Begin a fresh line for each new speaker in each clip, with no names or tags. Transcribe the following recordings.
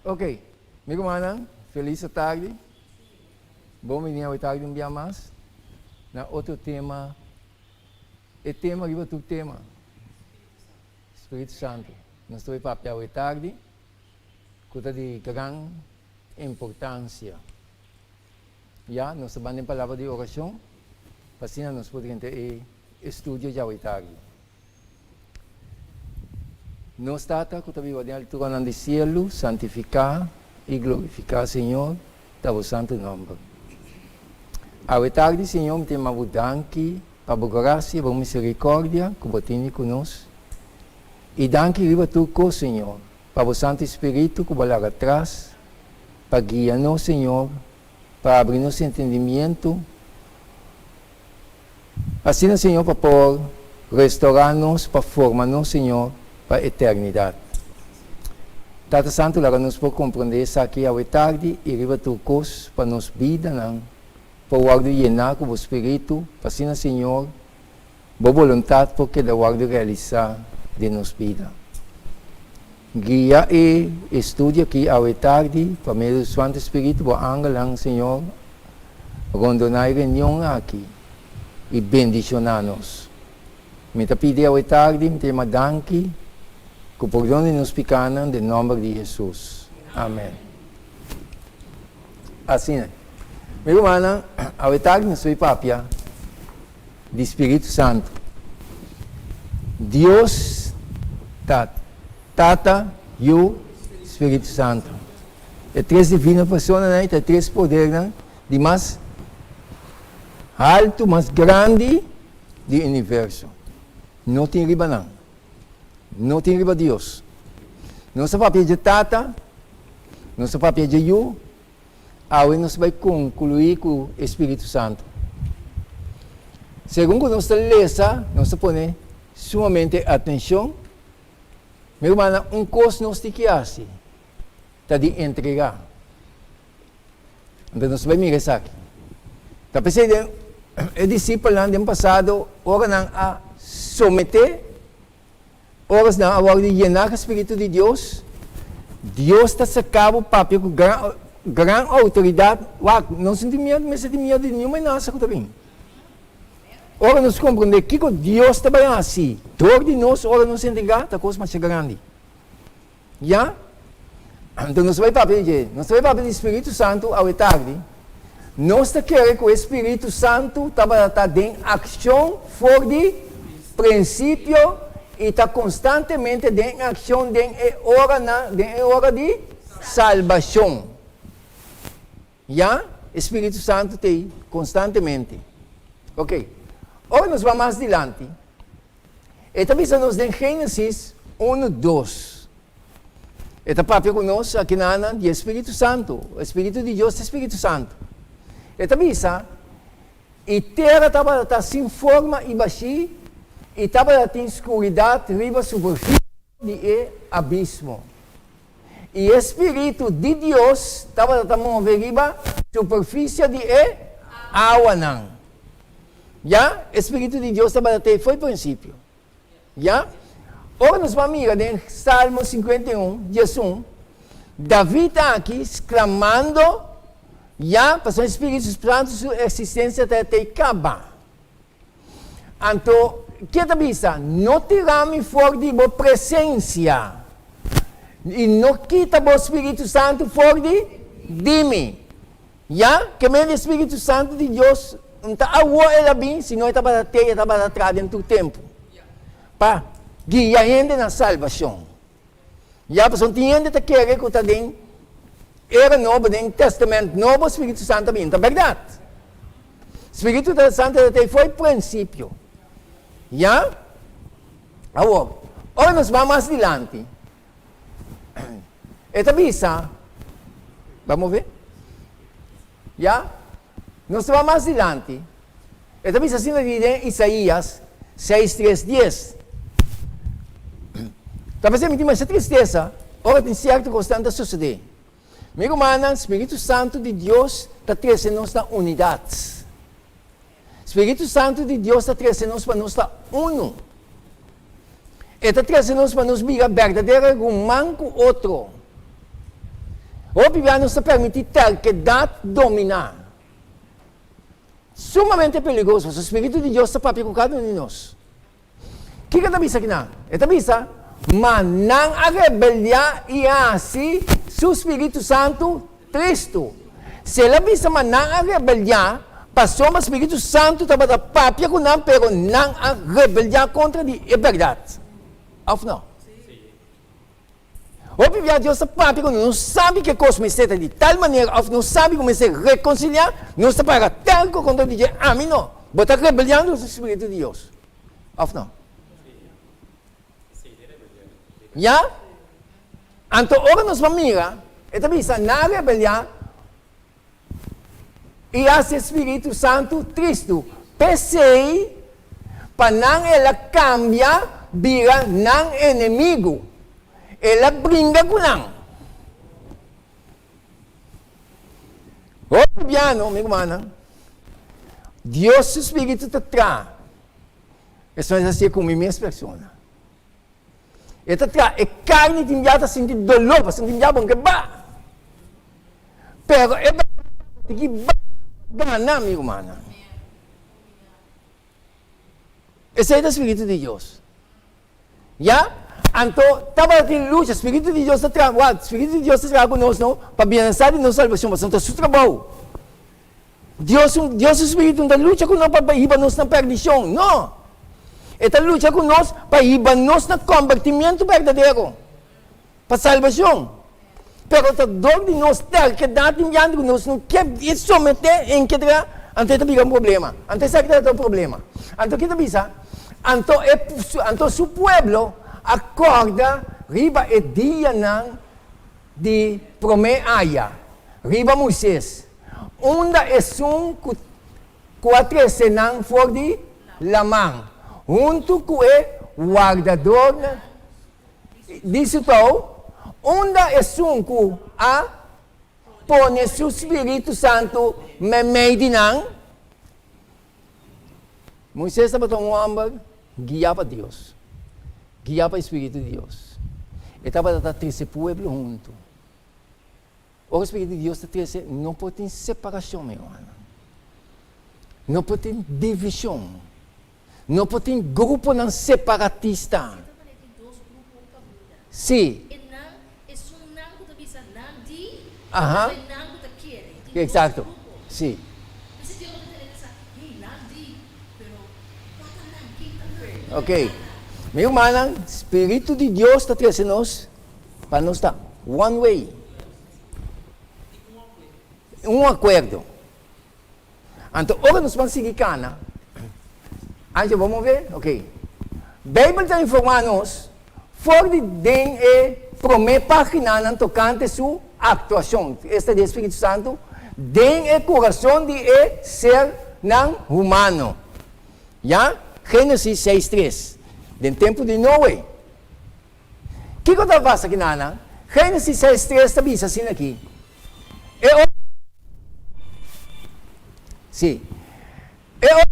Ok, mi rumannan, felis atardi. Bon bini awe tardi un bia mas na otro tema, e tema riba tur tema, Spiritu Santu. Nos ta bai papia awe tardi ku ta di gran importansia. Ya, nos ta ban den palabra di orashon pa asina nos por drenta e estudio djawe tardi. Nos Tata ku ta biba den alturanan di sielu, santifiká i glorifiká, Señor, ta bo santu nòmber. Awe tardi, Señor, mi ta yama bo danki pa bo grasia i bo miserikòrdia ku bo tene ku nos. I danki riba tur kos, Señor, pa bo Santu Spiritu ku bo a laga tras pa guia nos, Señor, pa abri nos entendimientu. Asina, Señor, pa por restorá nos, pa forma nos, Señor, pa eternidat. Tata Santu, laga nos por komprondé esaki awe tardi i riba tur kos pa nos bidanan por wòrdu yená ku Bo Spiritu, pa asina, Señor, Bo boluntat por keda wòrdu realisá den nos bida. Guia e estudio aki awe tardi pa medio di Santu Spiritu, Bo angelnan, Señor, rondoná e reunion aki i bendishoná nos. Mi ta pidi awe tardi, mi ta yama danki ku pordon di nos pikánan den nòmber di Hesus. Amèn. Asina. Mi rumannan, awe tardi nos ta papia di Spiritu Santu. Dios ta Tata, Yu, Spiritu Santu. E tres divino personanan ei ta e tres podernan di mas haltu, mas grandi di universo. No tin riba nan. No tin riba Dios. Nos ta papia dje Tata, nos ta papia dje Yu, awe nos ta bai konkluí ku e Spiritu Santu. Segun ku nos ta lesa, nos ta pone sumamente atenshon. Mi rumannan, un kos nos tin ki hasi. Ta di entregá. Anto nos bai mira esaki. Ta p'esei den e disipelnan den pasado ora nan a someté, ora nan a wòrdu yená ku e Spiritu di Dios, Dios ta saka bo papia ku gran gran outoridat. Wak, nos no tin miedu, mester tin miedu di niun menasa ku ta bin. Ora nos komprondé kiko Dios ta bai hasi dor di nos ora nos entregá, ta kos masha grandi. Ya? Anto nos ta bai papia di dje. Nos ta bai papia di Spiritu Santu awe tardi. Nos ta kere ku e Spiritu Santu tabata ta den akshon for di prinsipio i ta konstantemente den akshon den e oranan, den e ora di salbashon. Ya? E Spiritu Santu t'ei konstantemente. Oke. Ora nos bai mas dilanti. E ta bisa nos den Génesis unu, dos. E ta papia ku nos akinanan di e Spiritu Santu. E Spiritu di Dios ta e Spiritu Santu. E ta bisa, I tera tabata sin forma i bashí, i tabata tin skuridat riba superfisie di e abismo. I e Spiritu di Dios tabata ta move riba superfisie di e awanan. Ya, e Spiritu di Dios tabata t'ei fo'i prinsipio. Ya? Ora nos ban mira den Salmo 51, 11, David aki sklamando, ya, pasobra e Spiritu Santu su eksistensia ta t'ei kaba. Anto, ke ta bisa? No tira mi for di bo presensia, i no kita bo Spiritu Santu for di di mi. Ya, ke men di e Spiritu Santu di Dios no ta awor el a bin, sino e tabata tei, e tabata traha den tur tempu pa guia hende na salbashon. Ya, pasobra tin hende ta kere ku ta den era nobo, den Testament Nobo, Spiritu Santu a bin. Ta bèrdat. Spiritu Santu ta tei for prinsipio. Ya? Awor, ora nos ban mas dilanti, E ta bisa, Bamo ve. Ya, nos ta bai mas dilanti. E ta bisa asina di den Isaías seis tres dies. Ta p'esei mi tin masha tristesa ora tin sierto kosnan ta sosodé. Mi rumannan, Spiritu Santu di Dios ta trese nos na unidat. Spiritu Santu di Dios ta trese nos pa nos ta unu. E ta trese nos pa nos bira berdadero ruman ku otro. Hopi bia nos ta permití terkedat dominá. Sumamente peligroso, pasobra spiritu di Dios ta papia ku kada un di nos. Kiko e ta bisa kinan? E ta bisa, Ma nan a rebeldiá i a hasi su spiritu santu tristu. Si el a bisa ma nan a rebeldiá, pasobra spiritu santu tabata papia ku nan, pero nan a rebeldiá kontra di e bèrdat. Òf no? Hopi bia Dios ta papia ku nos, nos sabi ku e kos mester ta di tal manera òf nos sabi ku mester rekonsiliá, nos ta para terko kontra di dje, ami no. Bo ta rebeliando su spiritu di Dios, òf no? Ya? Anto ora nos por mira, e ta bisa, nan a rebeliá i hasi e spiritu santu tristu. P'esei, pa nan el a kambia bira nan enemigu. El a bringa ku nan. Hopi biano, mi rumannan, Dios su spiritu ta traha. Esun es hasié ku mi mes persona. E ta traha e karni tin bia ta sinti doló, pasobra tin bia bon ke ba. Pero e bèrdat ki ba gana, mi rumannan. Esei ta spiritu di Dios. Ya? Anto tabatin lucha, spiritu di Dios ta traha, wak, spiritu di Dios ta traha ku nos no pa bienestar di nos salbashon, pasobra ta su trabou. Dios, Dios su spiritu no ta lucha ku nos pa hiba nos na perdishon, no! E ta lucha ku nos pa hiba nos na kombertimientu berdadero, pa salbashon. Pero ta dor di nos terkedat tin dianti ku nos no ke e someté en kedra, anto e ta bira un problema. Anto esaki ta un problema. Anto ke ta bisa? Anto e, anto su pueblo a kòrda riba e dianan di promé aya, riba Moises, unda esun ku ku a trese nan for di laman, huntu ku e wardadornan di su tou, unda esun ku a pone su spiritu santu meimei di nan. Moises tabata un hòmber guiá pa Dios, guiá pa e spiritu di Dios. E tabata ta trese pueblo huntu. Ora spiritu di Dios ta trese, no por tin separashon, mi rumannan. No por tin divishon. No por tin gruponan separatista.
E ta manera tin dos grupo kaminda.
Sí.
E nan, esunnan ku ta bisa nan di,
Aha.
i nan ku ta kere. Tin dos
Exacto.
grupo.
Sí.
P'esei Dios lo ta tene ta sa, hey, nan di, pero kua ta nan? Ken ta nan?
Ok. Mi rumannan, spiritu di Dios ta trese nos pa nos ta one way. Un akuerdo. Anto ora nos ban sigui kana, Anjo bo move? Ok. Beibel ta informá nos for di den e promé páginanan tokante su aktuashon, esta di e spiritu santu, den e kurason di e sernan humano. Ya? Génesis seis tres, den tempu di Noe. Kiko ta pasa kinanan? Génesis 6:3 ta bisa asina aki, E ora Sí. E ora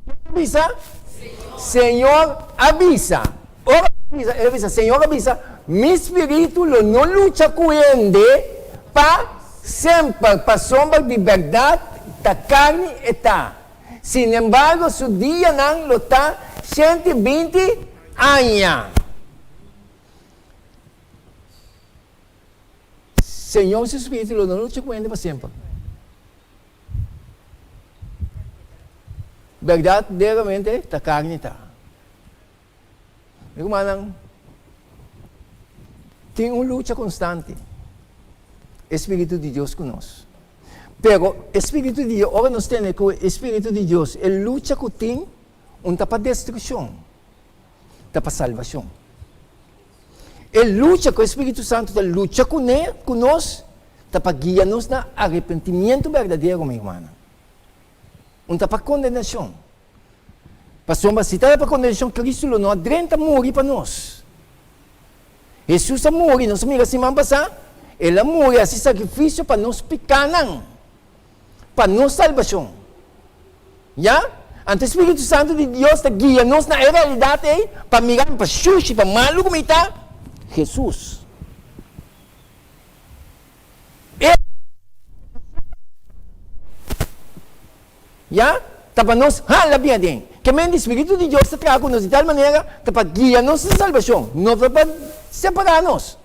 Ken a bisa? Señor a bisa. Ora bisa, el a bisa, Señor a bisa, mi spiritu lo no lucha ku hende pa semper, pasobra di bèrdat ta karni e ta. Sinembargo, su dianan lo ta 120 aña. Señor su spiritu lo no lucha ku hende pa semper. Berdaderamente ta karni ta. Mi rumannan, tin un lucha konstante, e Spiritu di Dios ku nos. Pero e Spiritu di Dios, ora nos tene ku e Spiritu di Dios, e lucha ku tin, un ta pa destrukshon, ta pa salbashon. E lucha ku e Spiritu Santu ta lucha kuné, ku nos, ta pa guia nos na arepentimiento berdadero, mi rumannan. Un ta pa kondenashon. Pasobra si tabata pa kondenashon, Kristu lo no a drenta muri pa nos. Hesus a muri, nos a mira siman pasá, El a muri hasi sakrifisio pa nos pikánan, pa nos salbashon. Ya? Anto e Spiritu Santu di Dios ta guia nos na e realidat ei pa mira pa shushi, pa malu ku mi ta, Hesus. Ya, ta pa nos hala bien aden. Ke men di Spiritu di Dios ta traha ku nos di tal manera ta pa guia nos na salbashon, no ta pa separá nos.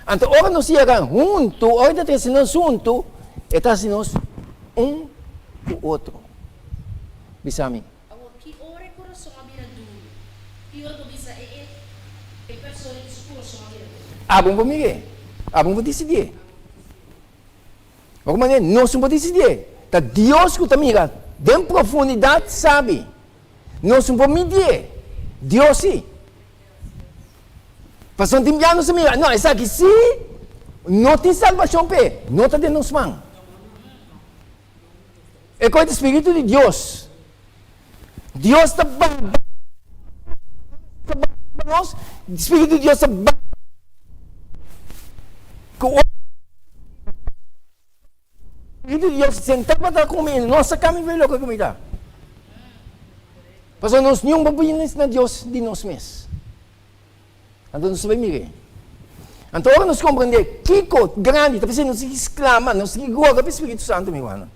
Anto ora nos yega huntu, ora e ta trese nos huntu, e ta hasi nos un ku otro. Bisa mi.
Awor, ki ora e kurason a bira duru? Ki ora bo bisa e e e persona ki su kurason a bira duru?
Abo bo mir'é. Abo bo disidié. Ora manera nos no por disidié. Ta Dios ku ta mira den profundidat sabi. Nos no por midié. Dios si. Pasobra tin bia nos ta mira, no, esaki si no tin salbashon p'e, no ta den nos man. E koe ta Spiritu di Dios. Dios ta baba nos, Spiritu di Dios ta baba ku Spiritu di Dios sentá pa ta ku mi, no saka mi for di loke ku mi ta. Pasobra nos niun por bini na Dios di nos mes. Anto nos ta bai mir'é. Anto ora nos komprendé kiko grandi ta p'esei nos tin ki sklama, nos tin ki roga pa e Spiritu Santu, mi rumannan.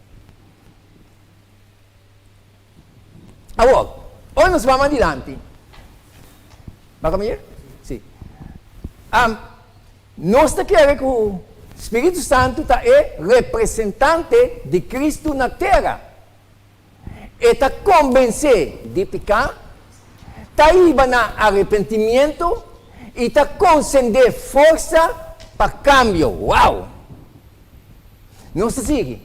Awor, ora nos bai mas dilanti, baka mi? Si. Nos ta kere ku Spiritu Santu ta e representante di Kristu na tera. E ta kombensé di piká, ta hiba na arepentimiento i ta konsendé forsa pa kambio. Wow! Nos ta sigui.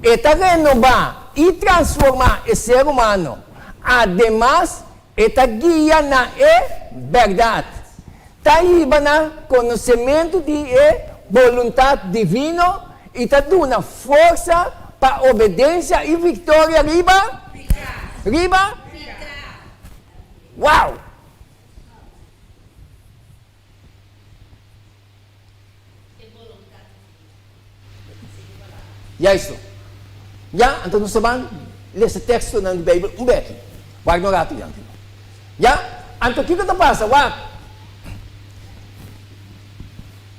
E ta renobá i transformá e ser humano. Ademas, e ta guia na e bèrdat. Ta hiba na konosementu di e boluntat divino i ta duna forsa pa obedensia i viktoria riba riba Wow! Juisto. Ya, anto nos ta ban lesa tekstonan di Beibel un beki. Wak no ratu dianti. Ya, anto kiko ta pasa? Wak,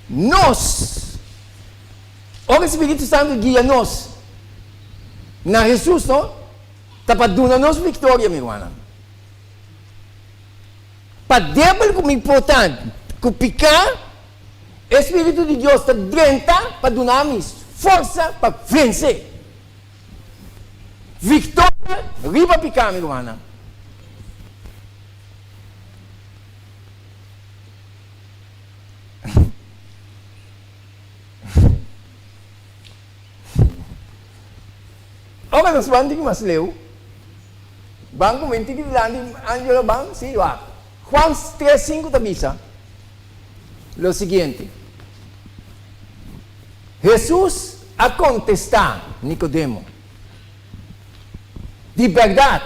nos, ora Spiritu Santu guia nos na Hesus, no, ta pa duna nos viktoria, mi rumannan. Pa debel ku mi por ta ku piká, e Spiritu di Dios ta drenta pa duna mi forsa pa vense. Viktoria riba piká, mi rumannan. Ora nos ban tiki mas leu, ban ku mi tiki dilanti Angelo ban, si wak. Juan 3:5 ta bisa lo siguiente, Hesus a kontestá Nikodemo, Di bèrdat,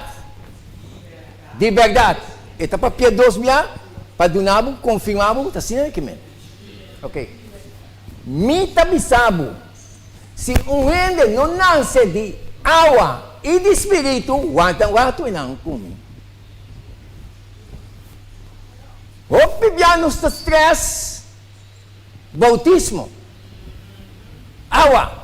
di bèrdat, e ta papia dos bia pa duna bo, konfirmá bo ku ta asina ke men. Oke. Mi ta bisa bo, Si un hende no nase di awa i di spiritu, wanta un ratu e nan ku mi. Hopi bia nos ta stress boutismo, awa.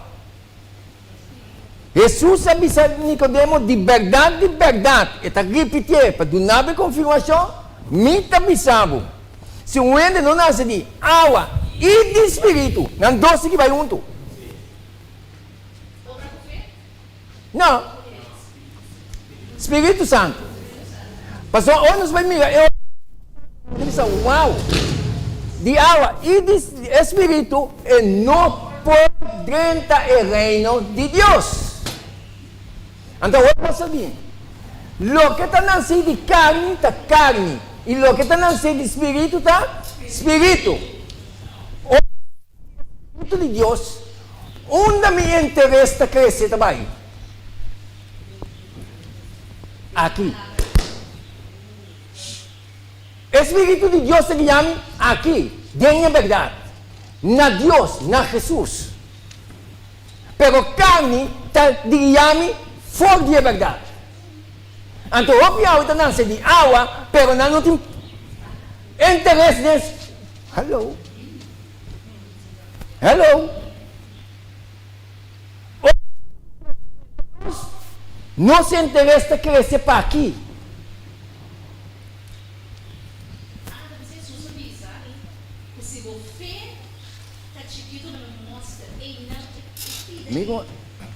Hesus a bisa Nikodemo, Di bèrdat, di bèrdat, e ta ripitié pa duna bo e konfirmashon, Mi ta bisa bo, Si un hende no nase di awa i di spiritu, nan dos tin ki bai huntu. No. Spiritu Santu. Pasobra ora nos bai mira e nos ta bisa, Wow! Di awa i di e spiritu e no por drenta e Reino di Dios. Anto awor bo sa bin, Loke ta nansí di karni ta karni, i loke ta nansí di spiritu ta spiritu. Ora ku spiritu di Dios, unda mi interes ta krese ta bai? Aki. E spiritu di Dios ta guia mi aki, den e bèrdat, na Dios, na Hesus. Pero karni ta guia mi for di e bèrdat. Anto hopi awe ta nase di awa, pero nan no tin interes den. Hallo. Hello. Nos interes ta krese pa aki.
Ata bisa Hesus a bisa ku si bo fe ta chikitu na un mòster, einan e pida
Mi
ei bo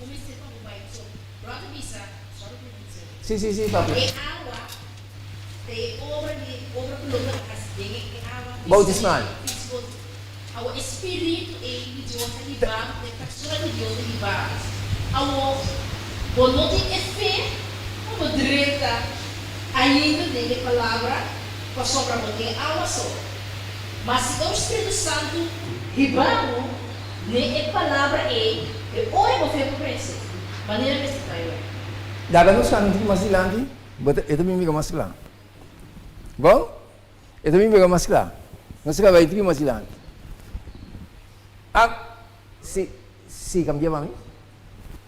mester pa bo bai. So, Rod a bisa, sorry pa mi bisa.
Sí, sí, sí, papi.
E awa ta e obra di obra ku lo ta hasi den e awa
Bautismal.
físiko. Awor e spiritu ei di Dios ta hiba bo, e persona di Dios ta hiba bo. Awor, bo no tin e fe pa bo drenta ainda den e Palabra, pasobra bo tin awa so. Ma si ora Spiritu Santu hiba bo den e Palabra ei, e ora bo fe por krese, manera mester ta ayuda.
Laga nos kanta un tiki mas dilanti, bo ta, e ta bin bira mas kla. Bon? E ta bin bira mas kla. Nos a bai tiki mas dilanti. A Si, si kambia pa mi.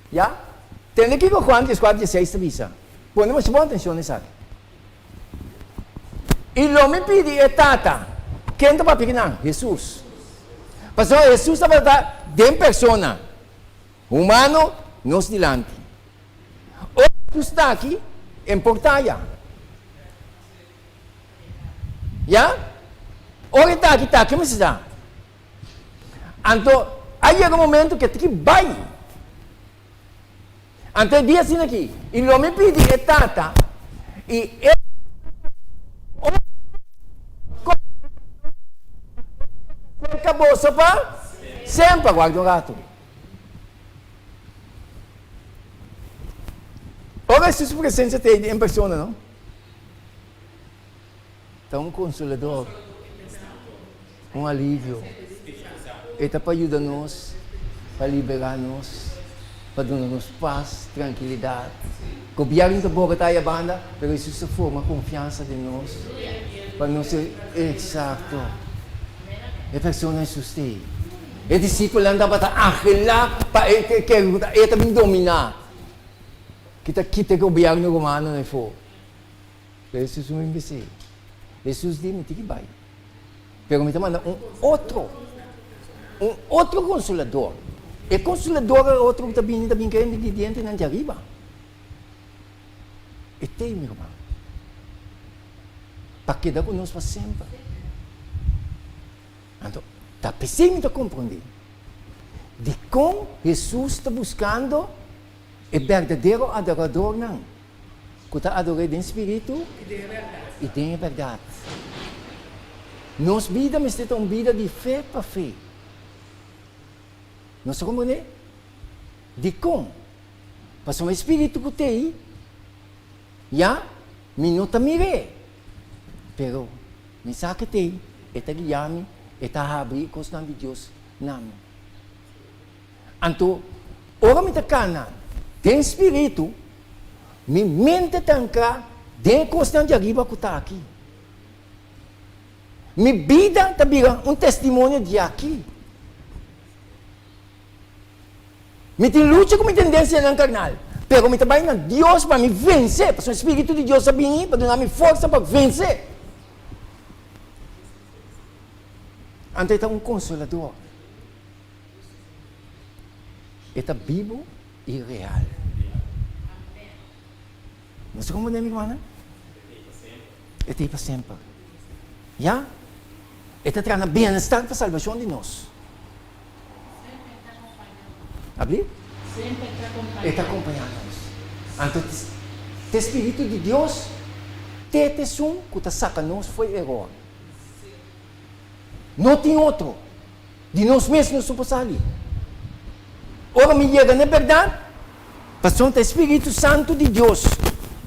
Ya? Tende kiko Juan dieskuater dieseis ta bisa. Pone masha bon atenshon na esaki. I lo mi pidi e Tata. Ken ta papia kinan? Hesus. Pasobra Hesus tabata den persona humano nos dilanti. Ora Hesus ta aki, e por ta ya. Ya? Ora e ta aki, ta aki mester ta. Anto, a yega un momento ku e tin ki bai. Anto e di asina aki, I lo mi pidi e Tata, i e serka boso pa semper. Warda un ratu. Ora Hesus su presensia ta ei en persona, no? Ta un konsolador, un alivio. E ta pa yuda nos, pa liberá nos, pa duna nos pas, trankilidat. Gobièrnu ta boga ta aya banda, pero Hesus ta forma konfiansa den nos pa nos ser eksakto. E persona Hesus ta ei. E disipelnan tabata anhelá pa e kere ku ta e ta bin dominá, ki ta kita e gobièrnu romano na efo. Pero Hesus no bin bis'é. Hesus di, Mi tin ki bai, pero mi ta manda un otro, un otro konsolador. E konsolador e otro ku ta bini ta bin kere di dientenan djariba. E t'ei, mi ruman, pa keda ku nos pa semper. Anto, ta p'esei mi ta komprondé dikon Hesus ta buskando e berdadero adoradornan ku ta ador'é den spiritu i den e bèrdat. Nos bida mester ta un bida di fe pa fe. Nos ta komprondé? Dikon? Pasobra e spiritu ku t'ei, ya, mi no ta mir'é, pero mi sa ku t'ei, e ta guia mi, e ta habri e kosnan di Dios na mi. Anto, ora mi ta kana den spiritu, mi mente ta ankrá den e kosnan di ariba ku ta aki. Mi bida ta bira un testimonio di aki. Mi tin lucha ku mi tendensianan karnal, pero mi ta bai na Dios pa mi vense, pasobra e spiritu di Dios a bini pa duna mi forsa pa vense. Anto e ta un konsolador. E ta bibu i real. Nos ta komprendé, mi rumannan? E ta ei pa semper. Ya? E ta traha na bienestar pa salbashon di nos. Abli? E ta kompañá nos. Anto, te spiritu di Dios te t'esun ku ta saka nos fo'i eror. No tin otro. Di nos mes nos no por sali. Ora mi yega na e bèrdat, pasobra ta e Spiritu Santu di Dios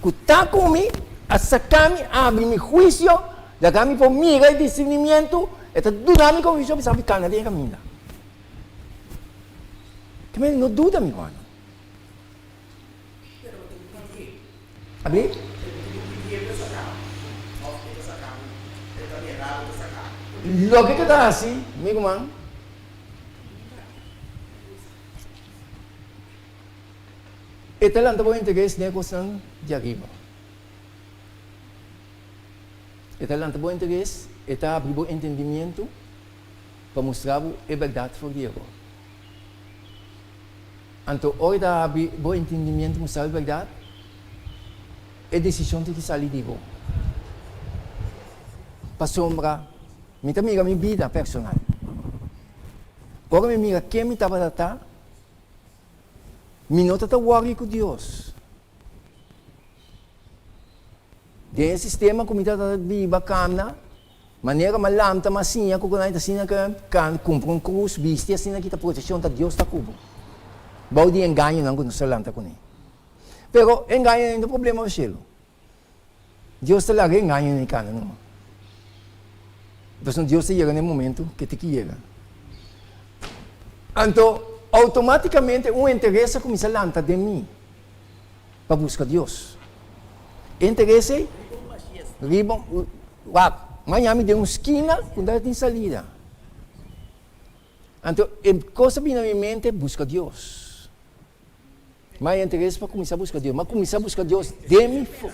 ku ta ku mi a saka mi, abri mi huisio, laga mi por mira e disirnimientu, e ta duna mi konvikshon pa mi kana den e kaminda. Te manera no duda, mi rumannan. Abi? Loke ku ta hasi, mi ruman, e ta lanta bo interes den e kosnan di ariba. E ta lanta bo interes, e ta habri bo entendimiento pa mustra bo e bèrdat for di eror. Anto ora ta habri bo entendimiento mustra bo e bèrdat. E desishon tin ki sali di bo. Pasobra mi ta mira mi bida personal. Ora mi mira ken mi tabata ta, mi no ta ta wòri ku Dios. Den e sistema ku mi tabata biba kamna, manera mi a lanta mi a siña ku nan ta asina ke kumpra un krus, bisti asina kita proteshon ta Dios ta ku bo. Bou di engañonan ku nos ta lanta kuné. Pero engaño no ta problema pa shelu. Dios ta laga engaño na e kana numa. Pasobra Dios ta yega na e momento ke tin ki yega. Anto automaticamente un interes a kuminsá lanta den mi pa buska Dios. E interes ei riba wak, maña mi den un skina ku no tin salida. Anto e kos a bini na mi mente, buska Dios. Ma e interes pa kuminsá buska Dios. Ma kuminsá buska Dios den mi fo.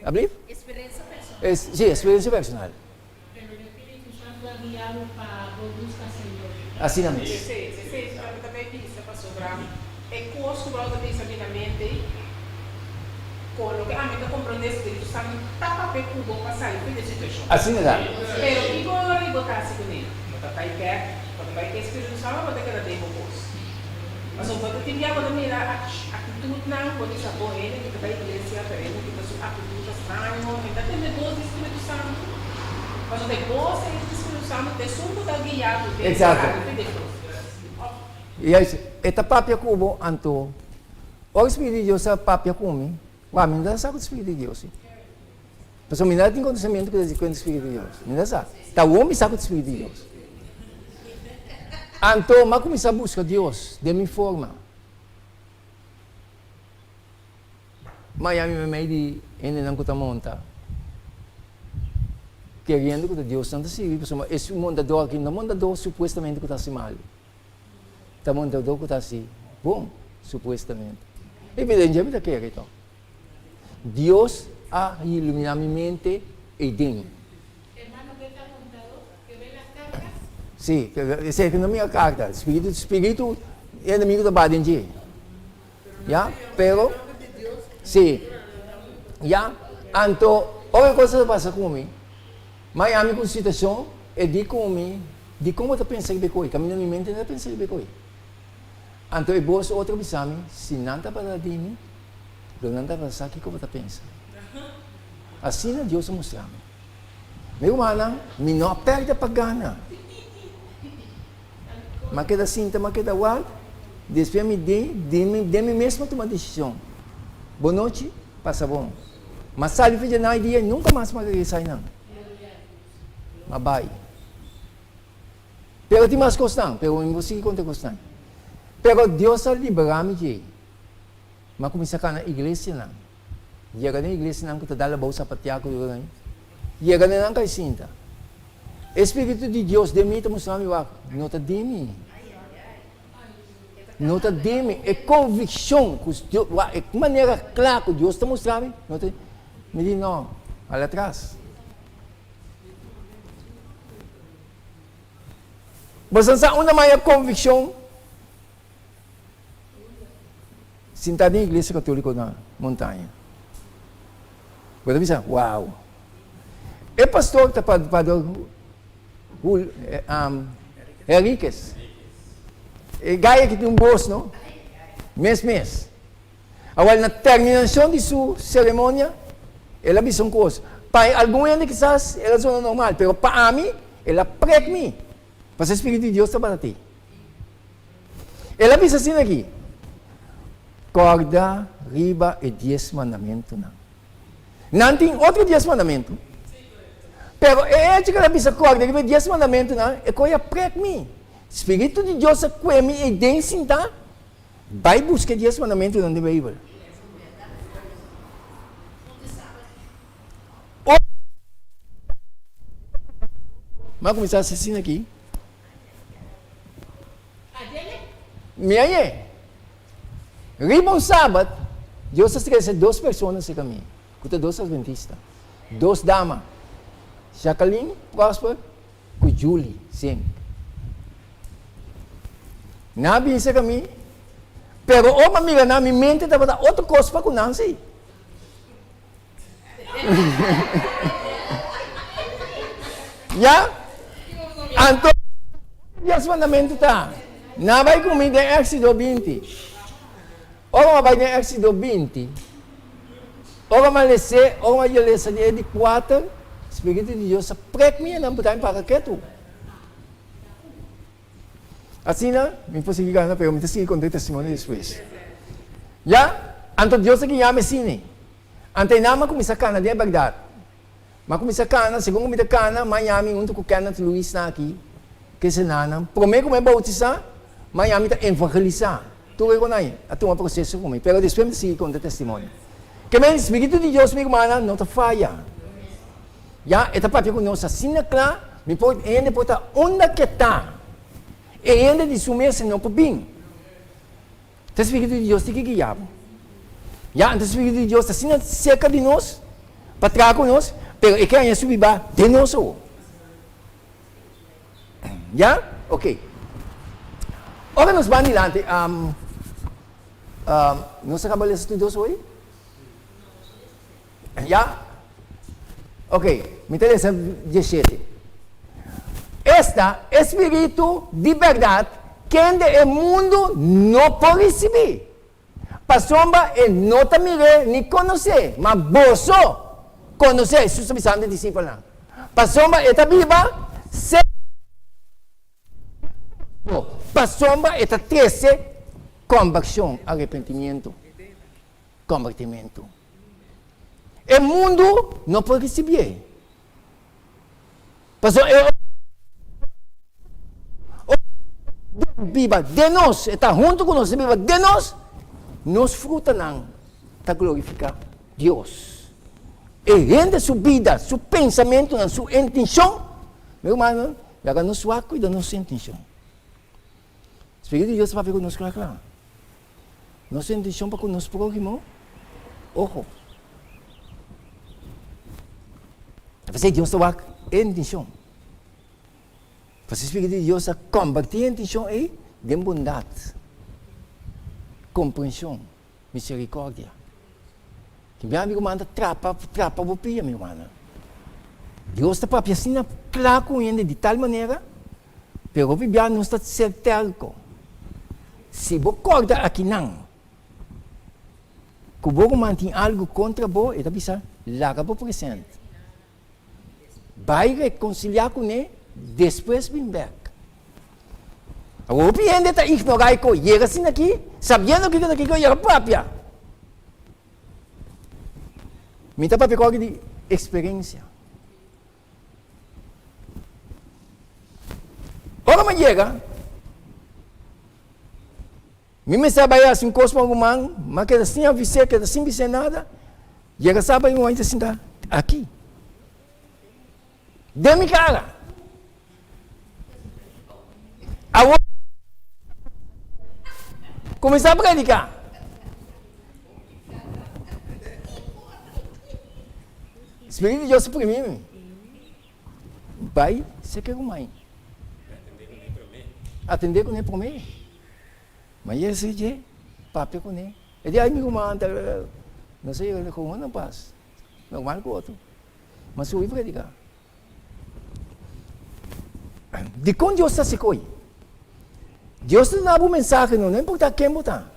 Ablief?
Eksperensia personal.
Sí, eksperensia personal.
Pero e Spiritu Santu a guia bo pa bo buska Señor.
Asina mes.
Esei, esei ta loke ta bay bisa pasobra e kos ku bo ta bisa mi na mente kon loke ami ta komprondé Spiritu Santu ta papia ku bo pa sali for di e situashon.
Asina ta.
Pero kiko ora bo ta hasi kuné? Bo ta bay bèk, bo ta bay ku e Spiritu Santu o bo ta keda den bo kos? Pasobra bo ta tin bia bo ta mira aktitutnan, bo bisa bo hende ki ta bai iglesia pero hende ki ta su aktitut ta straño, mi ta tende bos di Spiritu Santu. Pasobra e bos ei di Spiritu Santu ta esun ku ta guia bo den sali di Dios.
Juist, e ta papia ku bo, anto ora Spiritu di Dios a papia ku mi, wak mi no ta sa ku ta Spiritu di Dios si. Pasobra mi no tin konosementu ku ta di kuenta Spiritu di Dios. Mi no sa. Ta awor mi sa ku ta Spiritu di Dios. Anto mi a kuminsá buska Dios den mi forma. Mi a yama mi meimei di hendenan ku ta monta, keriendo ku ta Dios nan ta sirbi, pasobra es montador aki no ta montador supuestamente ku ta hasi malu. Ta montador ku ta hasi bon, supuestamente. I mi den dje mi ta kere tòg. Dios a iluminá mi mente eiden.
Hermano ke ta montadó, ke ve las cartas?
Sí, esei ke no mira karta. Spiritu, spiritu e enemigo ta baha den dje. Ya, pero, sí, ya, anto ora e kos a pasa ku mi, mai ami ku un situashon, e di ku mi, dikon bo ta pensa riba e koi? Kaminda mi mente no ta pensa riba e koi. Anto e bos otro bisa mi, si nan tabata di mi, lo nan tabata sa kiko bo ta pensa. Asina Dios a mustra mi. Mi rumannan, mi no a pèrdè pa gana. Mi a keda sinta, mi a keda wak, despues mi di, di mi, den mi mes mi a tuma desishon. Bonochi, pasa bon. Mi a sali for dje nan e dia i nunka mas mi a regresá einan. Mi a bai. Pero tin mas kosnan, pero mi por sigui konta e kosnan. Pero Dios a liberá mi djei. Mi a kuminsá kana iglesianan. Yega den iglesianan ku ta dal abou sapatiá ku tur nan. Yega den nan kai sinta. E Spiritu di Dios den mi ta mustra mi wak, no ta di mi. No ta di mi. E konvikshon ku Dios, wak, e manera kla ku Dios ta mustra mi, no ta di mi. Mi di no, hala atras. Boso sa unda maya konvikshon? Sintá den iglesia katóliko na Montaña. Bo ta bisa, Wow! E pastor ta Pader Henriquez. E gai aki tin un bos, no? Mes mes. Awor, na terminashon di su seremonia, el a bisa un kos. Pa algun hende kisas el a zona normal, pero pa ami, el a prek mi, pasobra e Spiritu di Dios tabata tei. El a bisa asina aki, Kòrda riba e dies mandamentunan. Nan tin otro dies mandamentu, pero e echo ku el a bisa kòrda riba e dies mandamentunan, e koe a prek mi. Spiritu di Dios a kue mi ei den sintá. Bai buska e dies mandamentunan den Beibel. Mi a kuminsá hasi asina aki. Mi a ye. Riba un sabat, Dios a trese dos persona serka mi, ku ta dos adventista, dos dama, Jacqueline Prosper ku Julie Zink. Nan a bin serka mi, pero ora mi a mira nan, mi mente tabata otro kos pa ku nan si. Ya? Anto, Dios mandamentu ta, Na bai ku mi den Éxodo 20. Ora mi bai den Éxodo 20, ora mi a les'é, ora mi a lesa di e di kuater, Spiritu di Dios a prek mi i nan buta mi para ketu. Asina, mi por sigui gana, pero mi ta sigui konta e testimonio despues. Ya? Anto Dios a guia mi asina. Anto einan mi a kuminsá kana den e bèrdat. Mi a kuminsá kana, segun ku mi ta kana, mi a yami huntu ku Kenneth Luis nan aki, ku e senanan. Promé ku mi a boutisá, mi a yami ta evangelisá. Tur e konai a tuma proseso ku mi, pero despues mi ta sigui konta e testimonio. Ke men, Spiritu di Dios, mi rumannan, no ta faya. Ya, e ta papia ku nos asina kla, mi por, e hende por ta unda ke ta. E hende di su mes no por bin. Ta e Spiritu di Dios tin ki guia bo. Ya, anto e Spiritu di Dios ta asina serka di nos, pa traha ku nos, pero e ke haña su bibá den nos awor. Ya? Ok. Ora nos ban dilanti, nos a kaba lesa tur dos hoy? Ya? Ok, mi ta lesa diesshete. Esta, e Spiritu di bèrdat, kende e mundu no por risibí, pasobra e no ta mir'é ni konos'é, ma boso konos'é, Hesus ta bisando e disipelnan, pasobra e ta biba serka di boso, pasobra e ta trese kombershon, arepentimiento, kombertimentu. E mundu no por risibié. Pasobra e ora Dios biba den nos, e ta huntu ku nos, e biba den nos, nos frutanan ta glorifiká Dios. E hende su bida, su pensamentunan, su intenshon, mi rumannan, laga nos wak kuida nos intenshon. Spiritu di Dios ta papia ku nos kla kla. Nos intenshon pa ku nos próhimo, oho. P'esei Dios ta wak e intenshon. Pasobra e Spiritu di Dios a kombertí e intenshon ei den bondat, komprenshon, miserikòrdia. Tin bia mi ruman ta trapa, trapa bo pia, mi rumannan. Dios ta papia asina kla ku hende di tal manera, pero hopi bia nos ta ser terko. Si bo kòrda akinan ku bo ruman tin algu kontra bo, e ta bisa, laga bo present. Bai rekonsiliá kuné, despues bin bèk. Awor hopi hende ta ignorá e kos, yega asina aki, sabiendo kiko ta kiko, yega papia. Mi ta papia ku algu di eksperensia. Ora mi yega, mi mester a bai hasi un kos pa un ruman, mi a keda sin avis'é, keda sin bis'é nada. Yega saba i un hòmber ta sinta aki, den mi kara. Awor, kuminsá prediká. Spiritu di Dios ta primí mi. Bai seke ku mai. Atendé kuné promé. Ma Yese dje papia kuné. E di, Ai mi ruman, ta Nos a yega ku un pas, normal ku otro. Ma subi prediká. Dikon Dios ta hasi koi? Dios ta duna bo mensahe, no importá ken bo ta.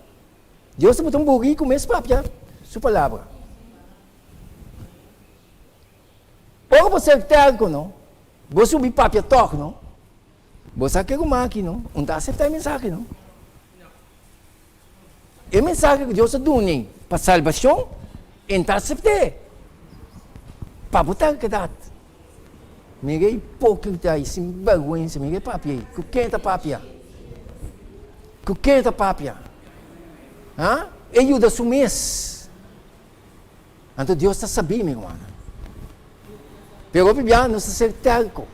Dios ta buta un buriku mes papia su palabra. Ora bo ser terko no, bo subi papia tòg no, bo sa ke ruman aki no, un ta aseptá e mensahe no. E mensahe ku Dios a duna pa salbashon, e ta asept'é. Pa bo terkedat. Mira e hipókrita i sinbèrgwensa, mira e papia ei. Ku ken e ta papia? Ku ken e ta papia? Ha? E yuda su mes. Anto Dios ta sabí, mi rumannan. Pero hopi bia nos ta ser terko.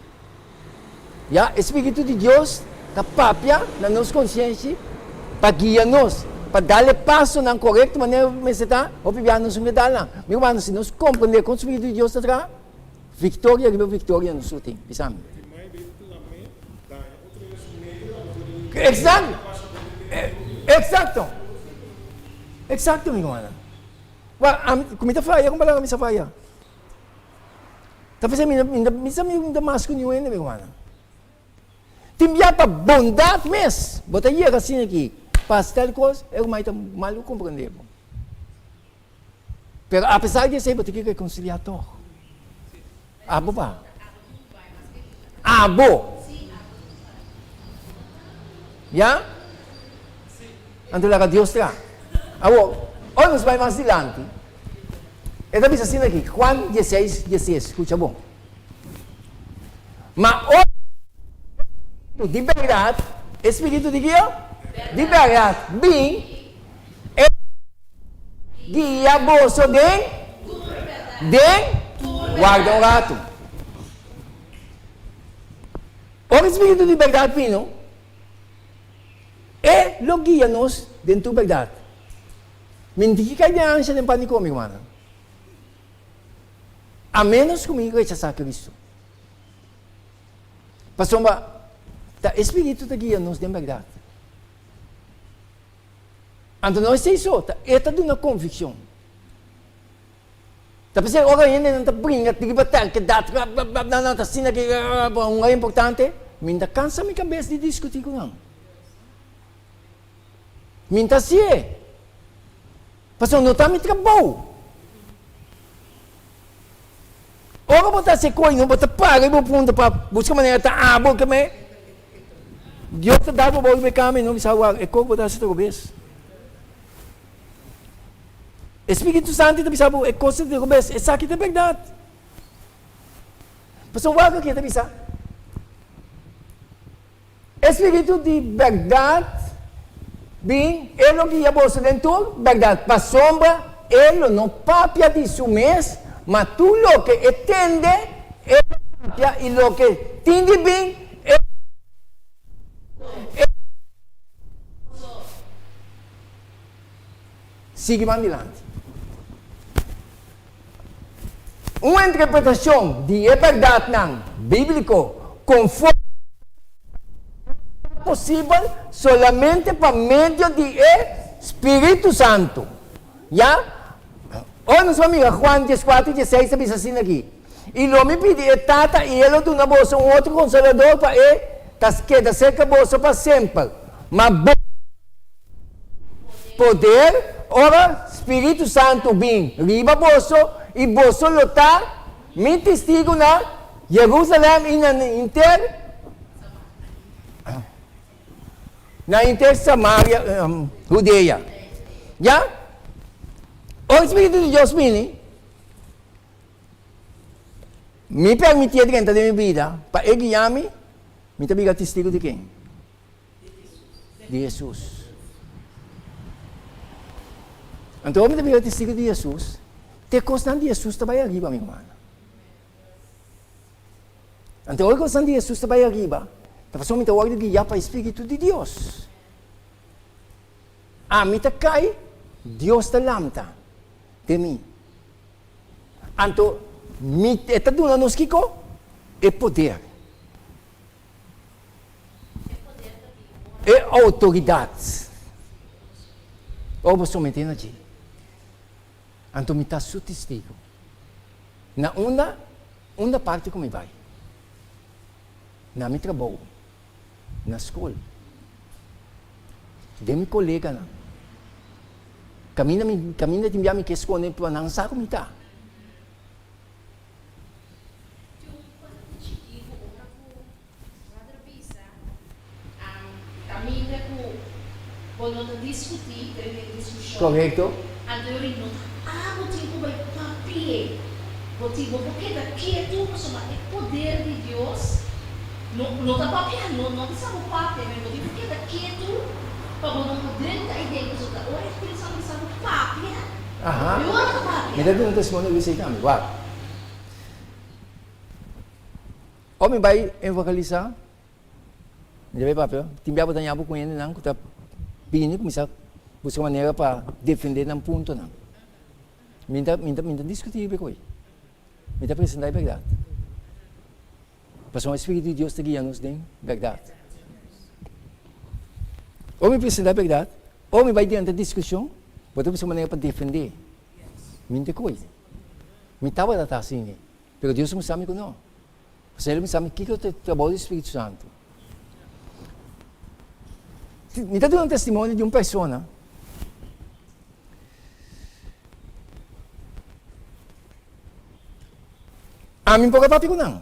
Ya, e Spiritu di Dios ta papia na nos konsienshi pa guia nos, pa dal e pasonan korekto manera mester ta, hopi bia nos no ke dal nan. Mi rumannan, si nos komprendé kon Spiritu di Dios ta traha, viktoria riba viktoria nos lo tin. Bisa mi. Eksakto! Eksakto! Eksakto, mi rumannan. Wak, ami, ku mi ta faya, kon palabra mi sa faya? Ta p'esei mi no mi sa mi no ta mas ku niun hende mi rumannan. Tin bia pa bondat mes bo ta yega asina aki pa hasi tal kos e ruman ta mal lo komprende bo. Pero apesar di esei bo tin ke rekonsiliá tòg. Abo pa. Abo. Ya? Anto laga Dios traha. Awor, ora nos bai mas dilanti, e ta bisa asina aki, Juan dieseis, dieseis, skucha bon. Ma ora e spiritu di bèrdat, e spiritu di kiko? Di bèrdat, bin, e guia boso den, den, warda un ratu. Ora e spiritu di bèrdat bini, E lo guia nos den tur bèrdat. Mi no tin ki kai den ansha den paniko, mi rumannan. A ménos ku mi rechasá Kristu. Pasobra ta e Spiritu ta guia nos den bèrdat. Anto no esei so, ta e ta duna konvikshon. Ta p'esei ora hendenan ta bringa riba terkedat, bla bla bla, nan nan ta asina ki un importante, mi ta kansa mi kabes di diskutí ku nan. Mi ta hasié, pasobra no ta mi trabou. Ora bo ta hasi e kos, bo ta para i bo punta pa buska manera ta abo ke me. Dios ta dal bo bou riba e kama i no bisa wak e kos ku bo ta hasi ta robes. E Spiritu Santu ta bisa bo e kos ta robes, esaki ta bèrdat. Pasobra wak aki e ta bisa, E Spiritu di bèrdat bin, e lo guia boso den tur bèrdat, pasobra e lo no papia di su mes, ma tur loke e tende e lo papia, i loke tin di bin e lo. Sigui ban dilanti. Un interpretashon di e bèrdatnan bíbliko konforme ta posibel solamente pa medio di e spiritu santu. Ya? Ora nos a mira Juan dieskuater dieseis ta bisa asina aki, I lo mi pidi e Tata i e lo duna boso un otro Konsolador pa e ta keda serka boso pa semper. Ma bo. Poder, ora Spiritu Santu bin riba boso, i boso lo ta mi testigu na Jerusalèm i na henter na henter Samaria, Hudea. Ya? Ora Spiritu di Dios bini, mi permitié drenta den mi bida pa e guia mi, mi ta bira testigu di ken? Di Hesus. Anto ora mi ta bira testigu di Hesus, te kosnan di Hesus ta bai ariba, mi rumannan. Anto ora kosnan di Hesus ta bai ariba, ta pasobra mi ta wòrdu guiá pa e Spiritu di Dios. Ami ta kai, Dios ta lamta den mi. Anto mi, e ta duna nos kiko? E poder. E outoridat. Ora bo someté na dje, anto mi ta su testigu. Na unda, unda parti ku mi bai? Na mi trabou, na skol, den mi koleganan. Kaminda mi, kaminda tin bia mi ke skonde pa nan sa ku mi ta.
Tin un parti chikí ku ora ku brother bisa kaminda ku bo no ta diskutí den den diskushon.
Korekto.
Anto yori no ta abo tin ku bai papia. Bo tin bo por keda ketu pasobra e poder di Dios no no ta papia no no ta sa bo papia pero bo tin ku keda ketu pa bo no por drenta aden pasobra ta ora e Spiritu Santo bisa bo papia.
Aha.
E ora ta papia.
Mi ta duna testimonio di esei tambe. Wak. Ora mi bai evangelisá, mi ta bai papia, tin bia bo ta ña bo ku hendenan ku ta bini kuminsá buska manera pa defendé nan puntonan. Mi ta mi ta mi ta diskutí riba e koi. Mi ta presentá e bèrdat. Pasobra e Spiritu di Dios ta guia nos den bèrdat. Ora mi presentá e bèrdat, ora mi bai drenta diskushon, bo ta buska manera pa defendé. Mi no ta koi. Mi tabata ta asina. Pero Dios a mustra mi ku no. Pasobra el a mustra mi kiko ta e trabou di Spiritu Santu. Mi ta duna un testimonio di un persona. Ami por a papia ku nan.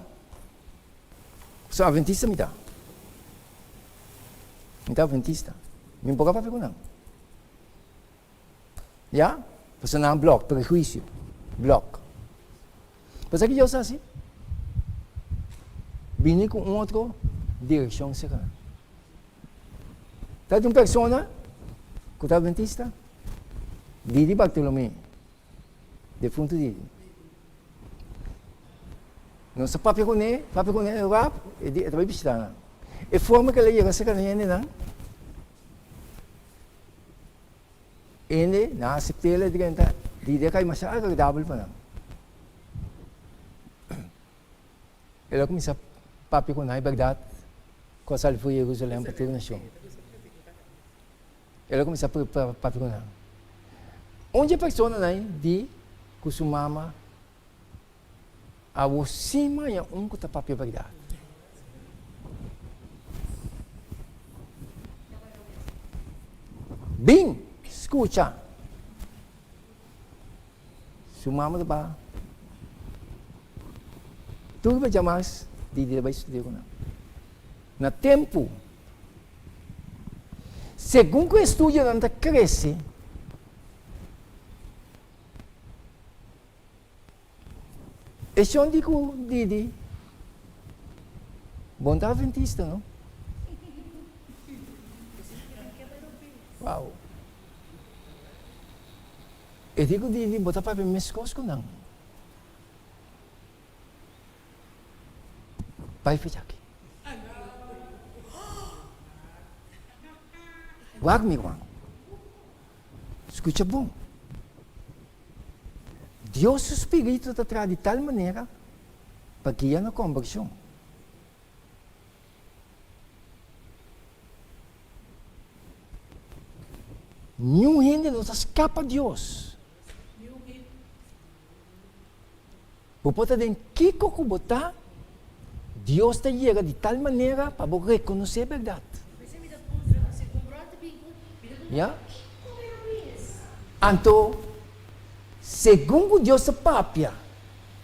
Pasobra adventista mi ta. Mi ta adventista. Mi por a papia ku nan. Ya? Pasobra nan a blòk, prehuisio, blòk. Pasobra ki Dios hasi? Bini ku un otro direkshon serka nan. Ta di un persona ku ta adventista, Didi Bartolomé, defuntu Didi. Nos a papia kuné, papia kuné rap, e di e ta bai bishitá nan. E forma ku el a yega serka nan hendenan, Hende nan a asept'é drenta di e kai masha agradabel pa nan. El a kuminsá papia ku nan e bèrdat ku a sali for Jerusalèm pa tur nashon. El a kuminsá papia ku nan. Un dje personanan di ku su mama Abo sin maña un ku ta papia bèrdat. Bin, skucha. Su mama ta ba tur becha mas di di ta bai studia ku nan. Na tempu, segun ku e studionan ta krese, E shon di ku Didi, Bon ta adventista, no? Wow. E di ku Didi, Bo ta papia meskos ku nan. Bai fecha aki. Wak mi, Juan. Skucha bon. Dios su spiritu ta traha di tal manera pa guia na kombershon. Niun hende no ta skapa Dios. Bo por ta den kiko ku bo ta, Dios ta yega di tal manera pa bo rekonosé bèrdat. Ya. Anto, segun ku Dios ta papia,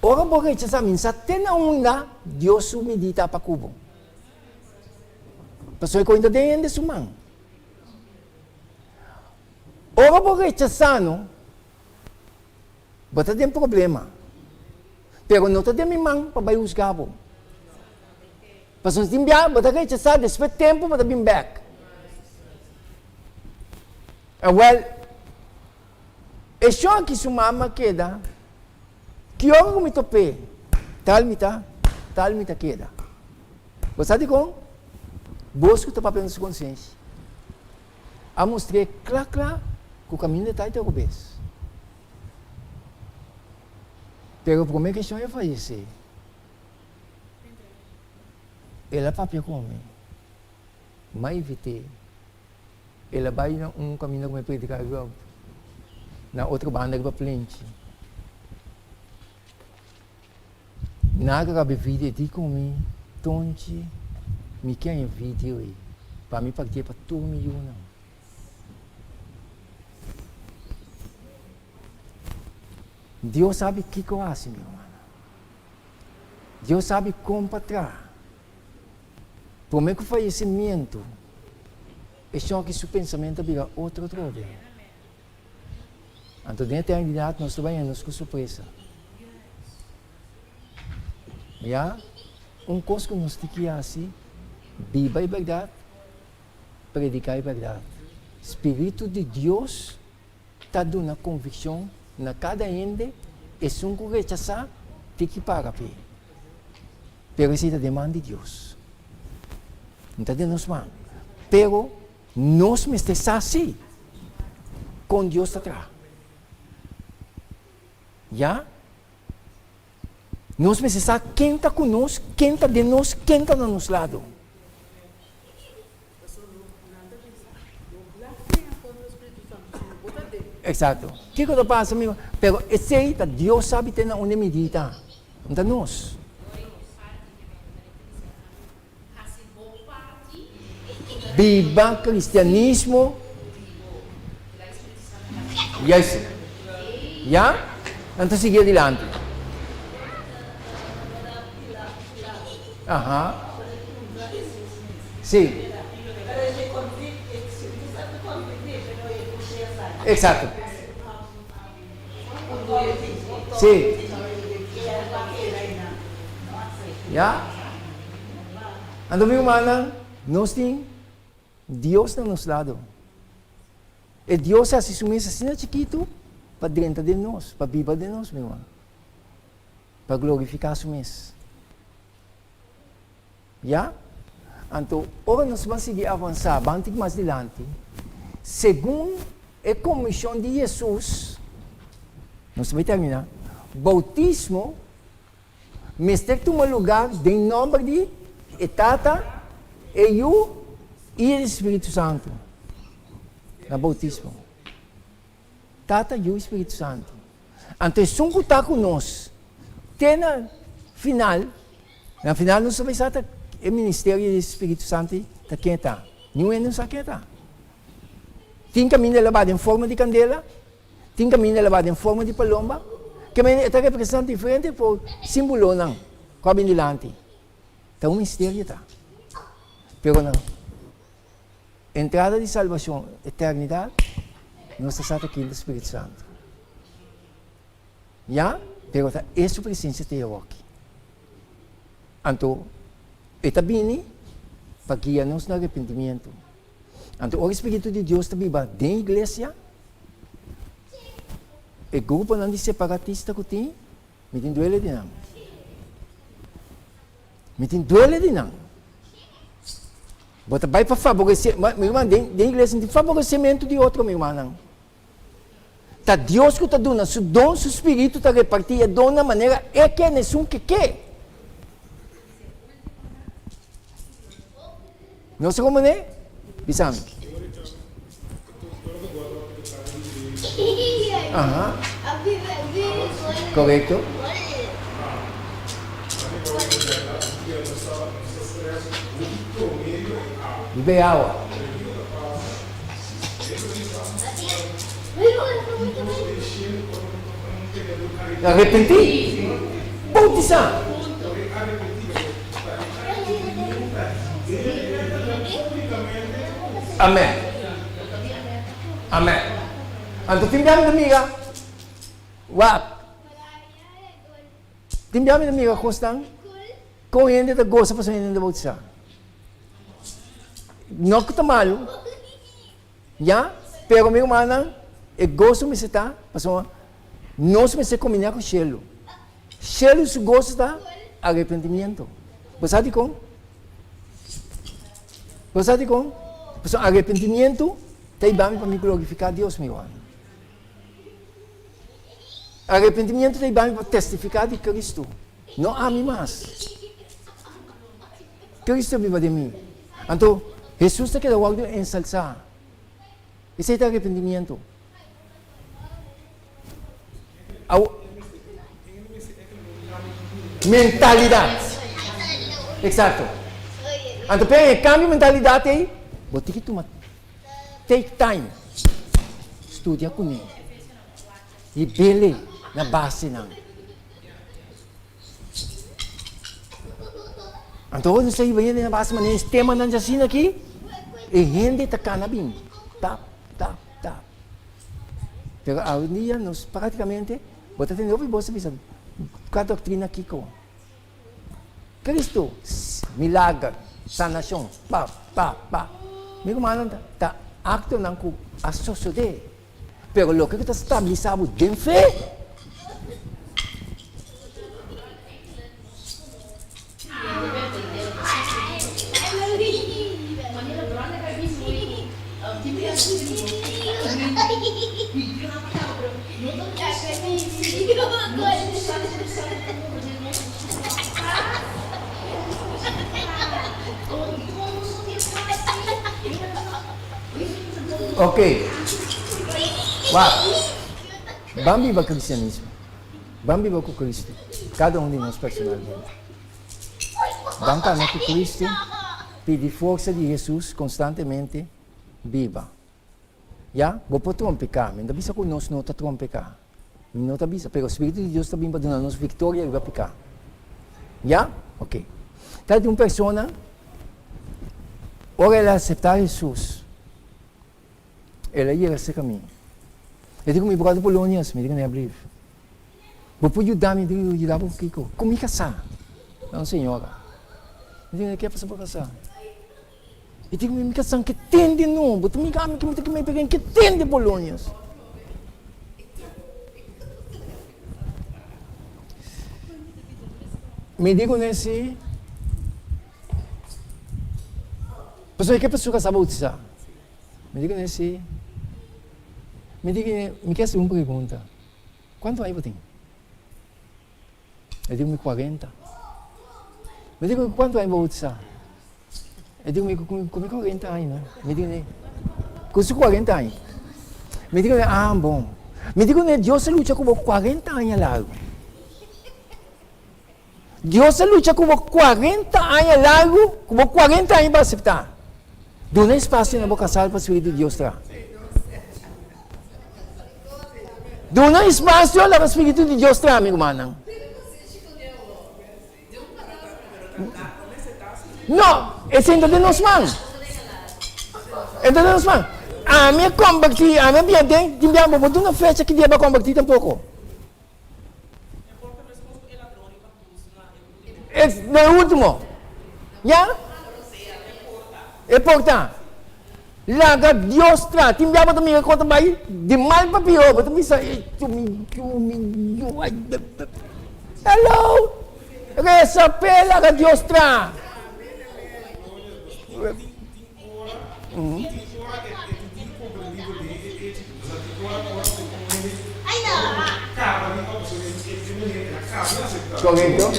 ora bo rechasá minsa te na unda Dios su midí ta pa ku bo. Pasobra e koin ta den hende su man. Ora bo rechasá no, Bo ta den problema, pero no ta den mi man pa bai husga bo. Pasobra tin bia bo ta rechasá, despues tempu bo ta bin bèk. Awèl, e shon aki su mama keda, ki ora ku mi top'é, tal mi ta, tal mi ta keda. Bo sa dikon? Bos ku ta papia na su konsenshi. A mustr'é kla kla ku kaminda ta ta robes. Pero promé ku e fayesé, el a papia ku mi. M'a invit'é. El a bai na un kaminda ku mi a prediká riba na otro banda riba plenchi. Nan a graba e video di ku mi, Tonchi, mi ke haña video ei pa mi partié pa tur mi yunan. Dios sabi kiko hasi, mi rumannan. Dios sabi kon pa traha. Promé ku fayesimiento, e shòki su pensamentu a bira otro atrobe. Anto den eternidat nos ta bai haña nos ku sorpresa. Ya, un kos ku nos tin ki hasi, biba e bèrdat, prediká e bèrdat. Spiritu di Dios ta duna konvikshon na kada hende, esun ku rechasá tin ki paga p'e. Pero esei ta den man di Dios, no ta den nos man. Pero Nos mester sa si kon Dios ta traha. Ya. Nos mester sa ken ta ku nos, ken ta den nos, ken ta na nos lado. Exacto. Kiko ta pasa, amigo? Pero esei ta Dios sabi te na unda e midí ta. No ta nos. Biba cristianismo. Juist. Ya? Nan ta sigui adilanti. Aha. Si. Exacto. Si. Ya. Anto mi rumannan, nos tin Dios na nos lado. E Dios a hasi su mes asina chikitu pa drenta den nos, pa biba den nos, mi ruman. Pa glorifiká su mes. Ya? Anto, ora nos ban sigui avansá, ban tin mas dilanti, segun e komishon di Hesus, nos ta bai terminá, boutismo mester tuma lugá den nòmber di e Tata, e Yu i e Spiritu Santu. Na boutismo. Tata, Yu i Spiritu Santu. Anto esun ku ta ku nos te na final, na final nos ta bai sa ta e ministerio di Spiritu Santu ta ken ta. Niun hende no sa ken ta. Tin kaminda el a ba den forma di kandela, tin kaminda el a ba den forma di palomba, ke manera e ta representá diferente por simbolonan ku a bin dilanti. Ta un misterio ta. Pero na Entrada di salbacion, eternidad, nos ta sa ta kin ta Spiritu Santo. Ya, pero ta e su presencia ta e awoki. Anto, e ta bini pa guia nos na arrepentimiento. Anto, ora e Spiritu di Dios ta biba den iglesia, e gruponan di separatista cu tin, mi tin duele di nan. Mi tin duele di nan. Bo ta bai pa faboresé, mi ruman, den, den iglesia no tin faboresementu di otro, mi rumannan. Ta Dios ku ta duna su don, su spiritu ta repartí e donnan manera E ke na esun ke ke. No sa komo ne? Bisa mi. Aha. Korekto. Bebe awa. Arepentí. Boutisá. Amèn. Amèn. Anto tin bia mi ta mira, wak, tin bia mi ta mira kosnan kon hende ta gosa pasobra hende ta boutisá. No ku ta malu, ya, pero mi rumannan, e goso mester ta pasobra nos mester kombiná ku shelu. Shelu su goso ta arepentimiento. Bo sa dikon? Bo sa dikon? Pasobra arepentimiento ta yuda mi pa mi glorifiká Dios, mi ruman. Arepentimiento ta yuda mi pa testifiká di Cristo, no ami mas. Cristo biba den mi. Anto, Hesus ta keda wòrdu ensalsá. Esei ta arepentimiento. Mentalidad. Exacto. Anto p'e e cambio mentalidad ei, bo tin ki tuma take time studia kuné i bele na basenan. Anto ora nos ta hiba hende na base manera e temanan djasina aki, e hende ta kana bin tap tap tap. Pero awendia nos prácticamente bo ta tende hopi bos ta bisa kua doctrina kiko. Cristo, milager, sanacion, pa, pa, pa. Mi rumannan ta actonan cu a sosode. Pero loke cu ta stabilisa bo den fe. Ok, wak, ban biba cristianismo. Ban biba ku Kristu, kada un di nos personalmente. Ban kana ku Kristu, pidi forsa di Hesus konstantemente, biba. Ya, bo por trompeká. Mi no ta bisa ku nos no ta trompeká. Mi no ta bisa, pero Spiritu di Dios ta bin pa duna nos viktoria riba piká. Ya? Oke. Ta di un persona, ora el a aseptá Hesus, el a yega serka mi. El di ku mi, Bròder Polonius, mi di ku mi, Ablief. Bo por yuda mi? Mi di, Yuda bo ku kiko? Ku mi kasá. Ta un señora. Mi di, Ke pasa bo kasá? E di ku mi, Mi kasá ke tende no. Bo ta mira mi ku mi ta kima pero ke tende Polonius. Mi di ku ne si, Pasobra ke pasó kasá bautisá? Mi di ku ne si. Mi di ku mi ke hasi un pregunta. Kuantu aña bo tin? E di ku mi kuarenta. Mi di ku kuantu aña bo bautisá? E di ku mi ku mi kuarenta aña no. Mi di ku ku su kuarenta aña. Mi di ku ah bon. Mi di ku Dios a lucha ku bo kuarenta aña largu. Dios a lucha ku bo kuarenta aña largu, ku bo kuarenta aña pa aseptá. Duna espasio na bo kasal pa Spiritu di Dios traha. Duna espasio laga Spiritu di Dios traha, mi rumannan. No, esei no ta den nos man. E ta den nos man. Ami a kombertí, ami a bia den, tin bia bo por duna fecha ki dia bo a kombertí tampoko. E na e ultimo. Ya? E por ta. Laga Dios tra. Tin bia bo ta mira kon ta bai di mal pa pior. Bo ta bisa, Hello! Resa p'e laga Dios tra. Correcto.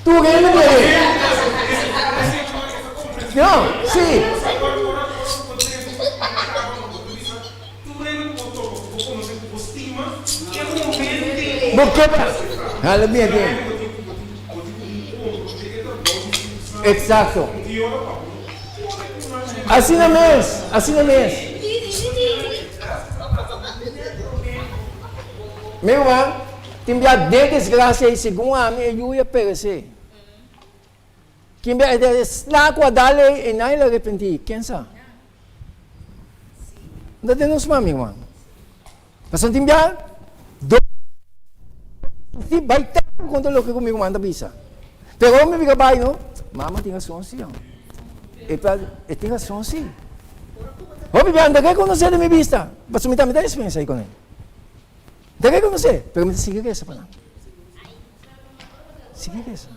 Tur hende debe. No, si. Bo keda. Hala bien den. Exacto. Asina mes, asina mes. Mi ruman, tin bia den desgracia i segun ami e yu a perece. Kin bia e sla ku a dal ei i nan el a arepentí, ken sa? No ta den nos man, mi ruman. Pasobra tin bia do si bai tantu kontra loke ku mi ruman ta bisa. Pero ora mi bira bai no, mama tin rason si. E ta e tin rason si. Hopi bia no ta rekonosé den mi bista, pasobra mi tambe ta eksperensia ei kuné. No ta rekonosé, pero mi ta sigui resa pa nan. Sigui resa.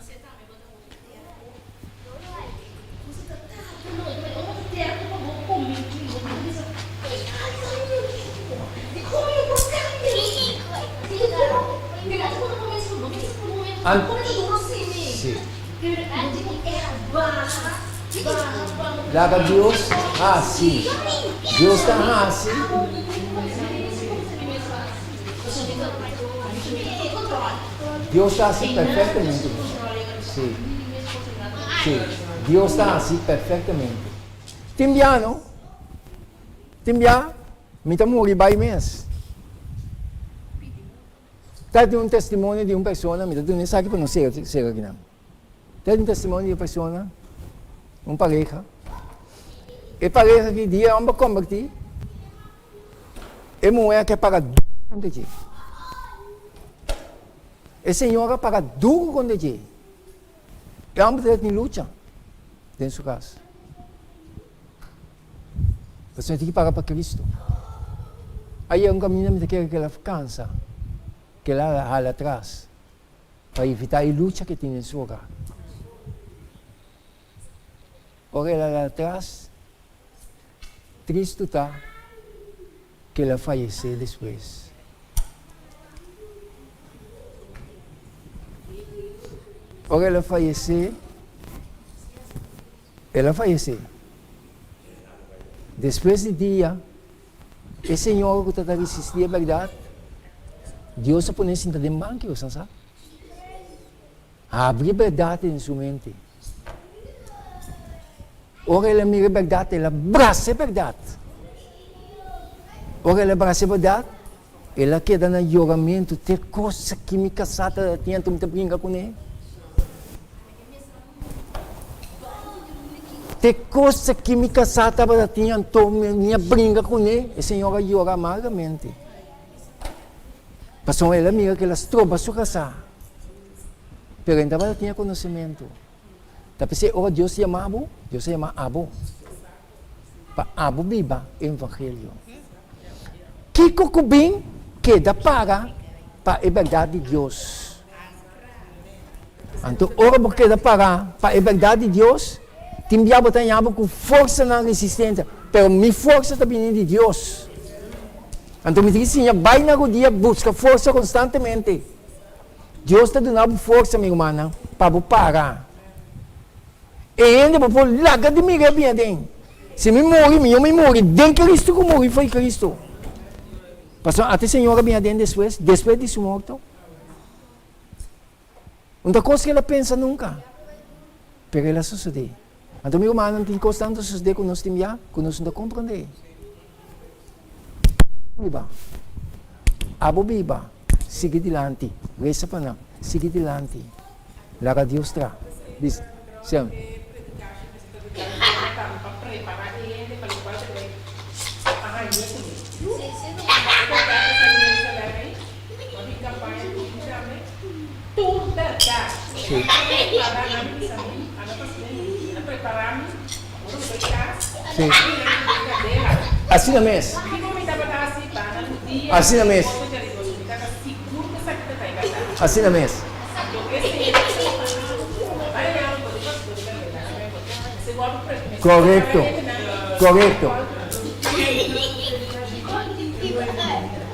Laga Dios hasi. Dios ta hasi. Dios ta hasi perfectamente bon. Sí. Sí. Dios ta hasi perfectamente. Tin bia no. Tin bia mi ta muri bai mes. Ta tin un testimonio di un persona, mi ta duna esaki pa no sera sera kinan. Ta tin un testimonio di un persona, un pareha. E pareha ki dia homber converti, E muhé a ke paga duru kontra dje. E señora a paga duru kontra dje. E hòmber ta tin lucha den su kas. Pasobra e tin ki paga pa Kristu. A yega un kaminda mi ta kere ku el a kansa, ku el a hala atras pa evitá e lucha ku e tin den su hogar. Ora el a hala atras, Tristu ta ku el a fayesé despues. Ora el a fayesé, el a fayesé. Despues di dia. E señora ku ta ta resistí e bèrdat, Dios a pon'é sinta den banki, bo sa? Habri e bèrdat den su mente. Ora el a mira e bèrdat, el a brasa e bèrdat. Ora el a brasa e bèrdat, el a keda na yoramentu, Te kos aki mi kasá ta tin anto mi ta bringa kuné. Te kos aki mi kasá tabata tin anto mi a bringa kuné. E señora a yora amargamente. Pasobra el a mira ku el a stroba su kasá. Pero e tabata tin e konosementu. Ta p'esei ora Dios yama bo, Dios a yama abo pa abo biba e evangelio. Kiko ku bin keda para pa e bèrdat di Dios. Anto ora bo keda para pa e bèrdat di Dios, tin bia bo ta haña bo ku forsanan resistensia, pero mi forsa ta bini di Dios. Anto mi tin ki siña bai na rodia buska forsa konstantemente. Dios ta duna bo forsa, mi rumannan, pa bo para. E hende bo por laga di mira e bin aden. Si mi muri, mihó mi muri den Cristo ku muri fo'i Cristo. Pasobra ata e Señor a bin aden despues, despues di su morto. Un ta kos ku el a pensa nunka, pero el a sosodé. Anto mi rumannan, tin kos tantu sosodé ku nos tin bia ku nos no ta komprondé. Biba. Abo biba. Sigui dilanti. Resa pa nan. Sigui dilanti. Laga Dios tra. Bis, Sem. Sí. Asina mes. Asina mes. Asina mes. Korekto. Korekto.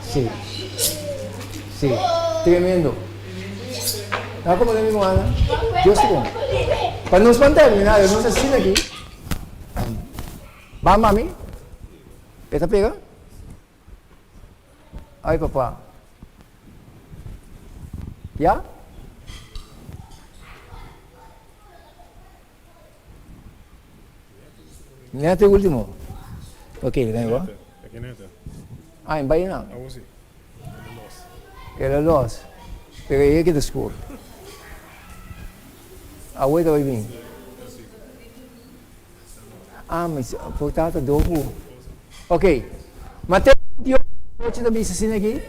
Sí. Sí. Tremendo. Ta como mi rumannan? Dios ta bon. Pa nos ban termina, nos asina aki. Ba mami? E ta pega? Ay papa. Ya? Net e ultimo. Ok, vengo. Ah, en bai nan. Era los. Pero e keda skur. Awe ta bai bin. Ah, mi por tata dopu. Ok. Mateo 28 ta bisa asina aki,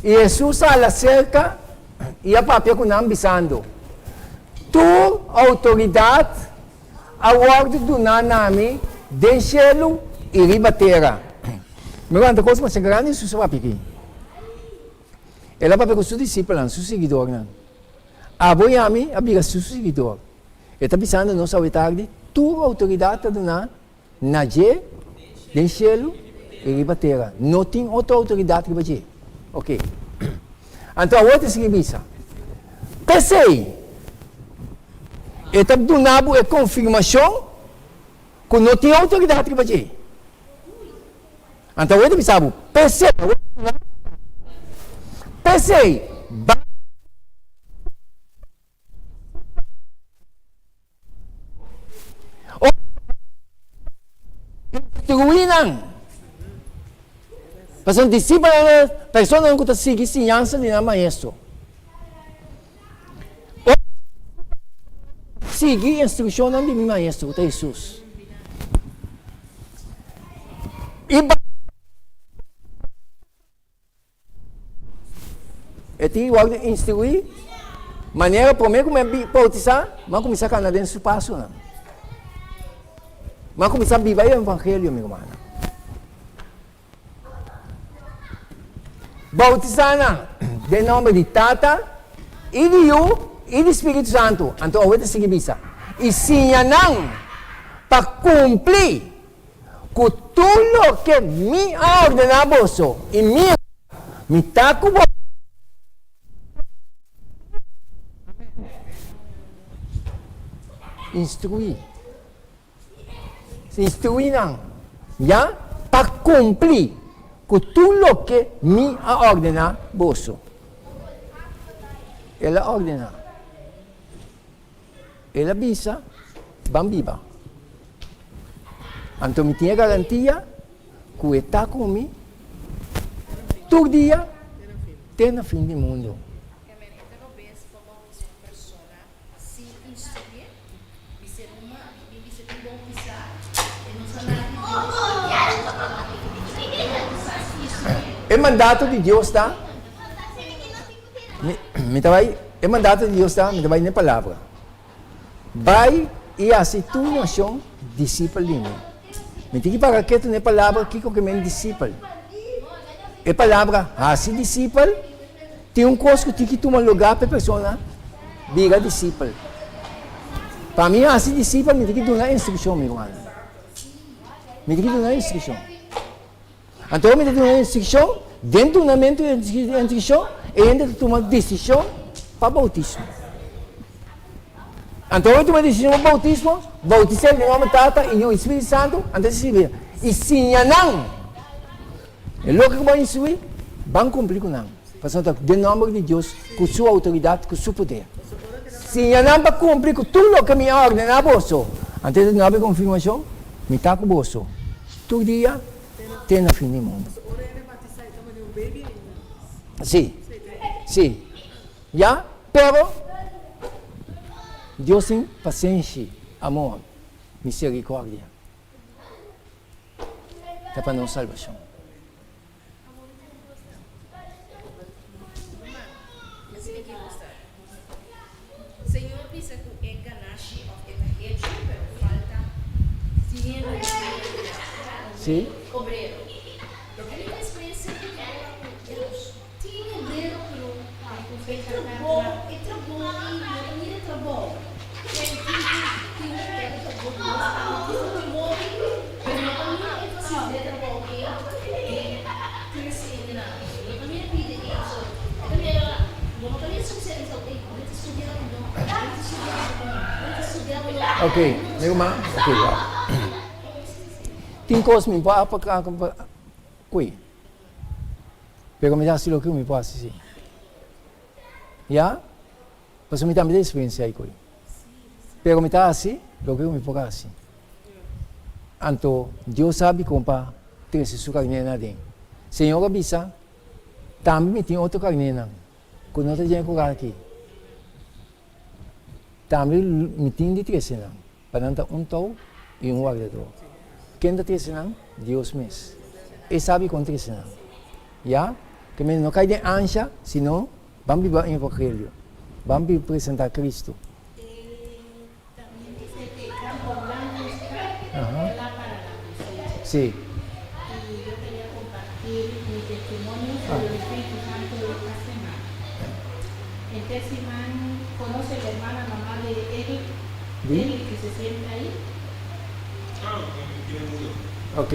I Hesus a hala serka i a papia ku nan bisando, Tur outoridat a wòrdu duná na mi den shelu i riba tera. Mi wanta kos masha grandi Hesus a papia aki. El a papia ku su disipelnan, su siguidornan. Abo i ami a bira su siguidor. E ta bisando nos awe tardi, Tur outoridat ta duná na dje den shelu i riba tera. No tin otro outoridat riba dje. Oke. Anto awor ta sigui bisa, P'esei, e ta duna bo e konfirmashon ku no tin outoridat riba dje. Anto awor ta bisa bo, P'esei, p'esei, bai. Instruí nan. Pasobra disipelnan ta personanan ku ta sigui siñansa di nan maestro. Sigui instrukshonnan di mi maestro, ku ta Hesus. I E tin wòrdu instruí manera promé ku mi a boutisá, mi a kuminsá kana den su pasonan. Mi a kuminsá biba e evangelio, mi rumannan. Boutisá nan den nòmber di Tata i di Yu i di Spiritu Santu. Anto awe ta sigui bisa, I siña nan pa kumpli Ku tur loke mi a ordená boso, i mira, mi ta ku boso. Instruí. Instruí nan, ya, pa kumpli. ku tur loke mi a ordená boso. El a ordená. El a bisa, Ban biba. Anto mi tin e garantia ku e ta ku mi tur dia te na fin di mundu. E mandato di Dios ta, mi ta bai, e mandato di Dios ta, mi ta bai n'e palabra, Bai i hasi tur nashon disipel di mi. Mi tin ki para ketu n'e palabra kiko ke men disipel. E palabra hasi disipel tin un kos ku tin ki tuma lugá pa e persona bira disipel. Pa mi hasi disipel mi tin ki duna instrukshon, mi rumannan. Mi tin ki duna instrukshon. Anto mi ta duna instrukshon, den dunamentu di instrukshon e hende ta tuma desishon pa boutismo. Anto ora e tuma desishon pa boutismo, boutis'é den nòmber Tata i Yu i Spiritu Santu, anto e sirbi i siña nan e loke ku bo a instruí, ban kumpli ku nan, pasobra ta den nòmber di Dios ku su outoridat, ku su poder. Siña nan pa kumpli ku tur loke mi a ordená boso. Anto e ta duna bo e konfirmashon, Mi ta ku boso tur dia te na fin di mundu. Sí, sí. Ya, pero Dios tin pasenshi, amor, misericordia. Ta pa nos salbacion.
Señor bisa cu e ganashi of e ta hecho, pero falta
Sí.
Obrero. Mi ta experiencia cu ora cu Dios tin obrero pero e trabou, e trabou ei no ta mira e trabou. Tin tin tin e trabou di Dios ta tin hopi hopi pero no ta mira énfasis den e trabou ei den trece hendenan. No ta mira pidi ei so e ta mira bo no ta mira sucede so ei bo ta studia o no, bo ta studia o no, bo ta studia o no.
Ok, mi ruman, ok, wak. Tin kos mi por a kui, pero mi ta hasi loke mi por hasi si. Ya? Pasobra mi tambe ta experiencia ei kui. Pero mi ta hasi loke mi por hasi. Anto Dios sabi kon pa trese su karnénan aden. Señor a bisa, Tambe mi tin otro karnénan ku no ta den e koral aki. Tambe mi tin di trese nan. Pa nan ta un tou i un wardador. Ken ta trese nan? Dios mes. E sabi kon trese nan. Ya? Ke men no kai den ansha, sino ban biba e evangelio. Ban biba presenta Cristo. Si. Di? Ok.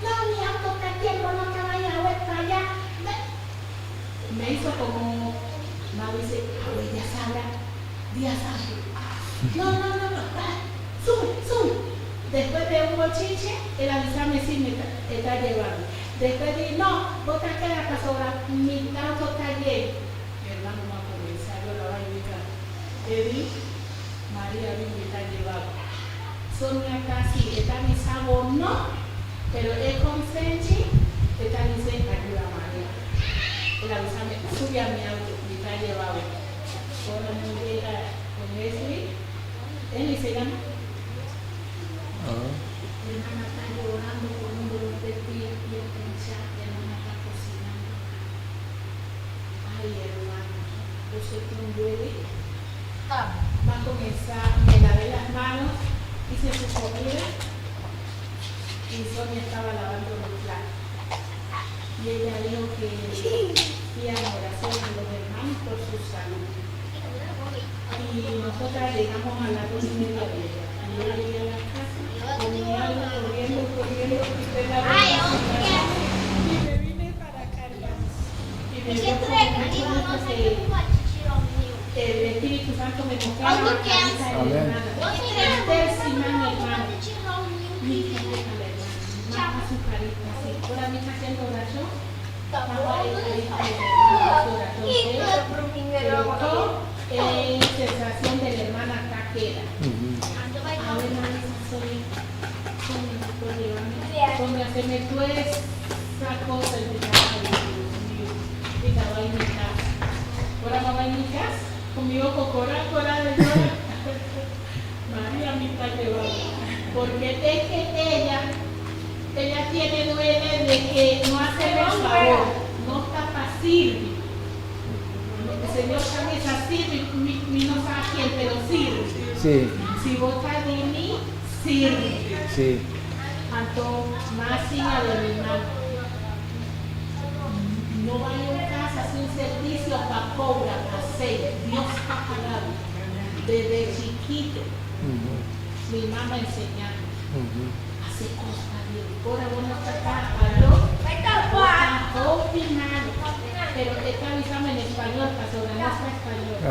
No, mi auto ta yen, bo no ta bai awe pa ya. Me hizo como ma dice, awe dia sabra, dia sabra. No, no, no, no, ta, sube, sube. Despues de un bochinche, el a bisa mi si mi ta, e ta lleva mi. Despues di, no, bo ta keda pasobra mi auto ta yen. Mi hermano a cuminsa yora bai mi ta, Eddie, Maria bin mi ta lleva bo. Sonia ta si e ta bisa bo no, pero e konsenchi e ta bis'é ayuda Maria. El a bisa mi, subi a mi auto, mi ta lleva bo. Ora mi yega con Leslie, Eli se llama? Hermana ta yorando con un dolor de pia, pia ta hincha, hermana ta cocinando. Ay hermano, bo se con duele? Va a comenzar, me lavé las manos, hice su comida y Sonia estaba lavando los platos. Y ella dijo que pían oración a los hermanos por su salud. Y nosotras llegamos a las 2:30 de allá. Y yo llegué a la casa con mi alma corriendo, corriendo, quité la ropa y me vine para acá, hermanos. Y me dio como mucho gusto que el Espíritu Santo me mostraba la cabeza de la hermana. Esther Simán, hermano. Mi cabeza, la hermana. Mata su carita así. Ahora mismo haciendo oración. Estaba ahí, ahí, ahí, oración de ella. Pero todo en sensación de la hermana acá queda. A ver, mami, soy con me hacerme toda esa cosa y me ay, Dios mío, y estaba en mi casa. Ahora mamá en mi casa, conmigo cocora, cora de llora. María me está llevando. Porque es que ella tiene duele de que no hace el favor, no está para sirve. El Señor también está sirve, mi no sabe quién, pero sirve. Si vos estás de mí, sirve. Anto, mas siña de mi mano. No vaya a casa sin servicio para cobrar, para hacer. Dios está pagado. Desde chiquito, mi mamá enseñando. Hacer cosas para Dios. Ahora vos no estás para Dios, vos estás opinando. Pero te está avisando en español, pastor, no está español.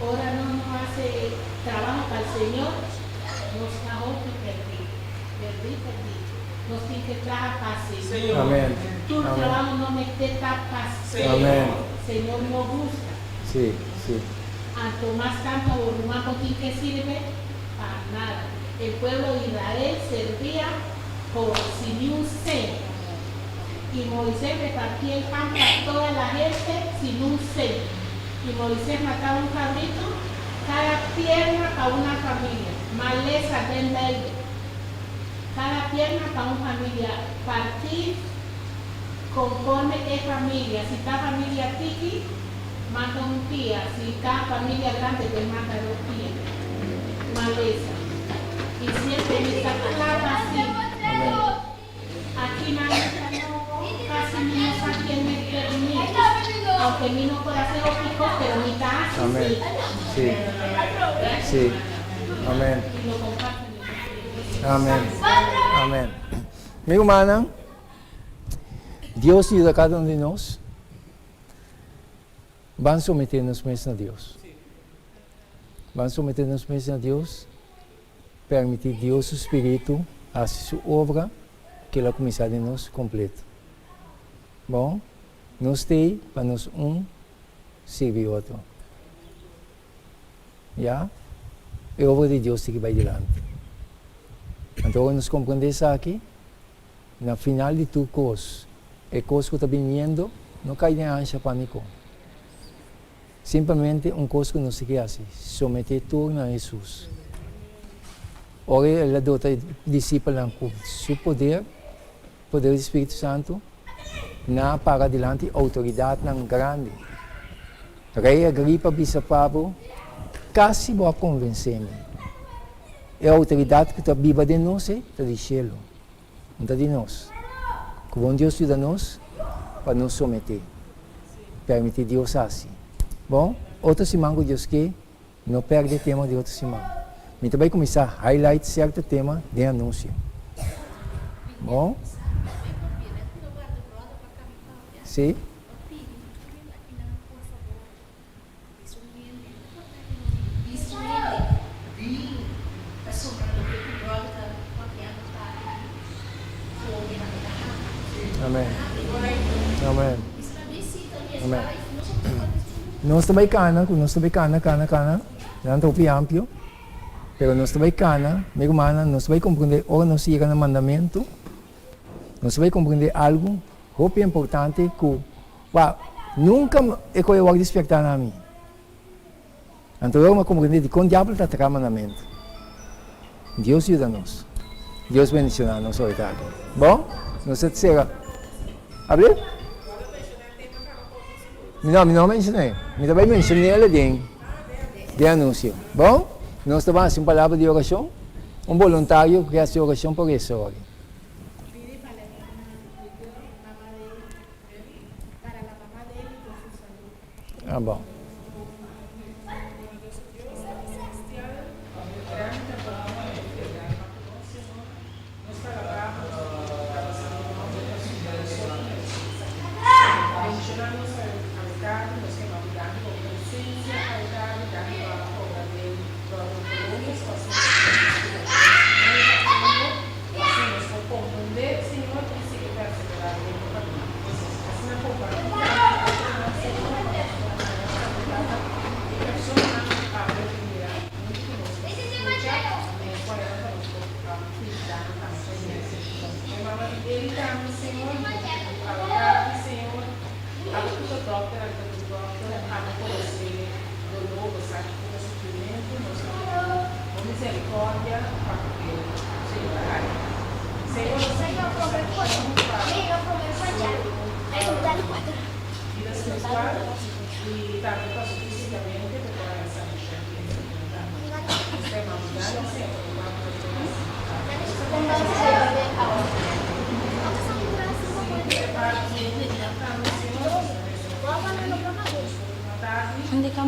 Ahora no nos hace trabajo para el Señor, nos está perdí, perdí, perdí. Nos tiene que trabajar para el Señor.
Amén.
Tu
Amén.
trabajo no me está para el Señor.
Amén.
Señor no gusta. Anto más tanto o tiene que sirve para nada. El pueblo de Israel servía por sin un cento. Y Moisés repartía el pan para toda la gente sin un cento. Y Moisés mataba un cabrito, cada pierna para una familia. Maleza del medio. Cada pierna para una familia. Partir conforme es familia. Si está familia tiki, mata un pia. Si está familia grande, te mata dos pies. Maleza. Y siempre me está claro así. Aquí nadie no, casi ni no sabe quién me permite. Aunque mi no pueda hacer pico, pero mi casa
Amén.
sí.
Sí. Sí. Amén.
Y lo comparten.
Amén. Amén. Mi rumannan, Dios yuda kada un di nos. Ban someté nos mes na Dios. Ban someté nos mes na Dios. Permití Dios su Spiritu hasi su obra ku El a kuminsá den nos kompleto. Bon, nos t'ei pa nos un sirbi otro. Ya, e obra di Dios tin ku bai dilanti. Anto, ora nos komprondé esaki, na final di tur kos, e kos ku ta biniendo, no kai den ansha pániko. Simplemente un kos ku nos tin ku hasi, someté tur na Hesus. Ora El a dota disipelnan ku su poder, poder di Spiritu Santu, nan a para dilanti outoridatnan grandi. Rei Agripa bisa Pablo, Kasi bo a konvensé mi. E outoridat ku ta biba den nos ei ta di shelu, no ta di nos. Ku bon Dios yuda nos pa nos someté. Permití Dios hasi. Bon, otro siman ku Dios ke, no pèrdè tema di otro siman. Mi ta bai kuminsá highlight sierto tema den anunsio. Bon? Sí? Amen. Amen. Amen. Nos ta bai kana, ku nos ta bai kana, kana, kana. Nan ta hopi amplio. Pero nos ta bai kana, mi rumannan, nos ta bai komprendé ora nos yega na mandamentu, nos ta bai komprendé algu hopi importante ku Wak, nunka e koe wak despertá na mi. Anto luego mi a komprendé dikon diabel ta ataká mandamentu. Dios yuda nos. Dios bendishoná nos hoy tardi. Bon, nos ta sera. Abril? No, mi no a menshoné. Mi ta bai menshoné den den anunsio. Bon, nos ta bai hasi un palabra di orashon. Un boluntario ku ke hasi orashon por resa ora. Ah, bon.
miserikòrdia pa ku e Señor a haña. Señor su bida spiritual i tambe pa su físikamente pa por haña sanashon di e enfermedat. Nos ta yama bo danki, Señor, pa bo papia ku nos.
Hindi ka.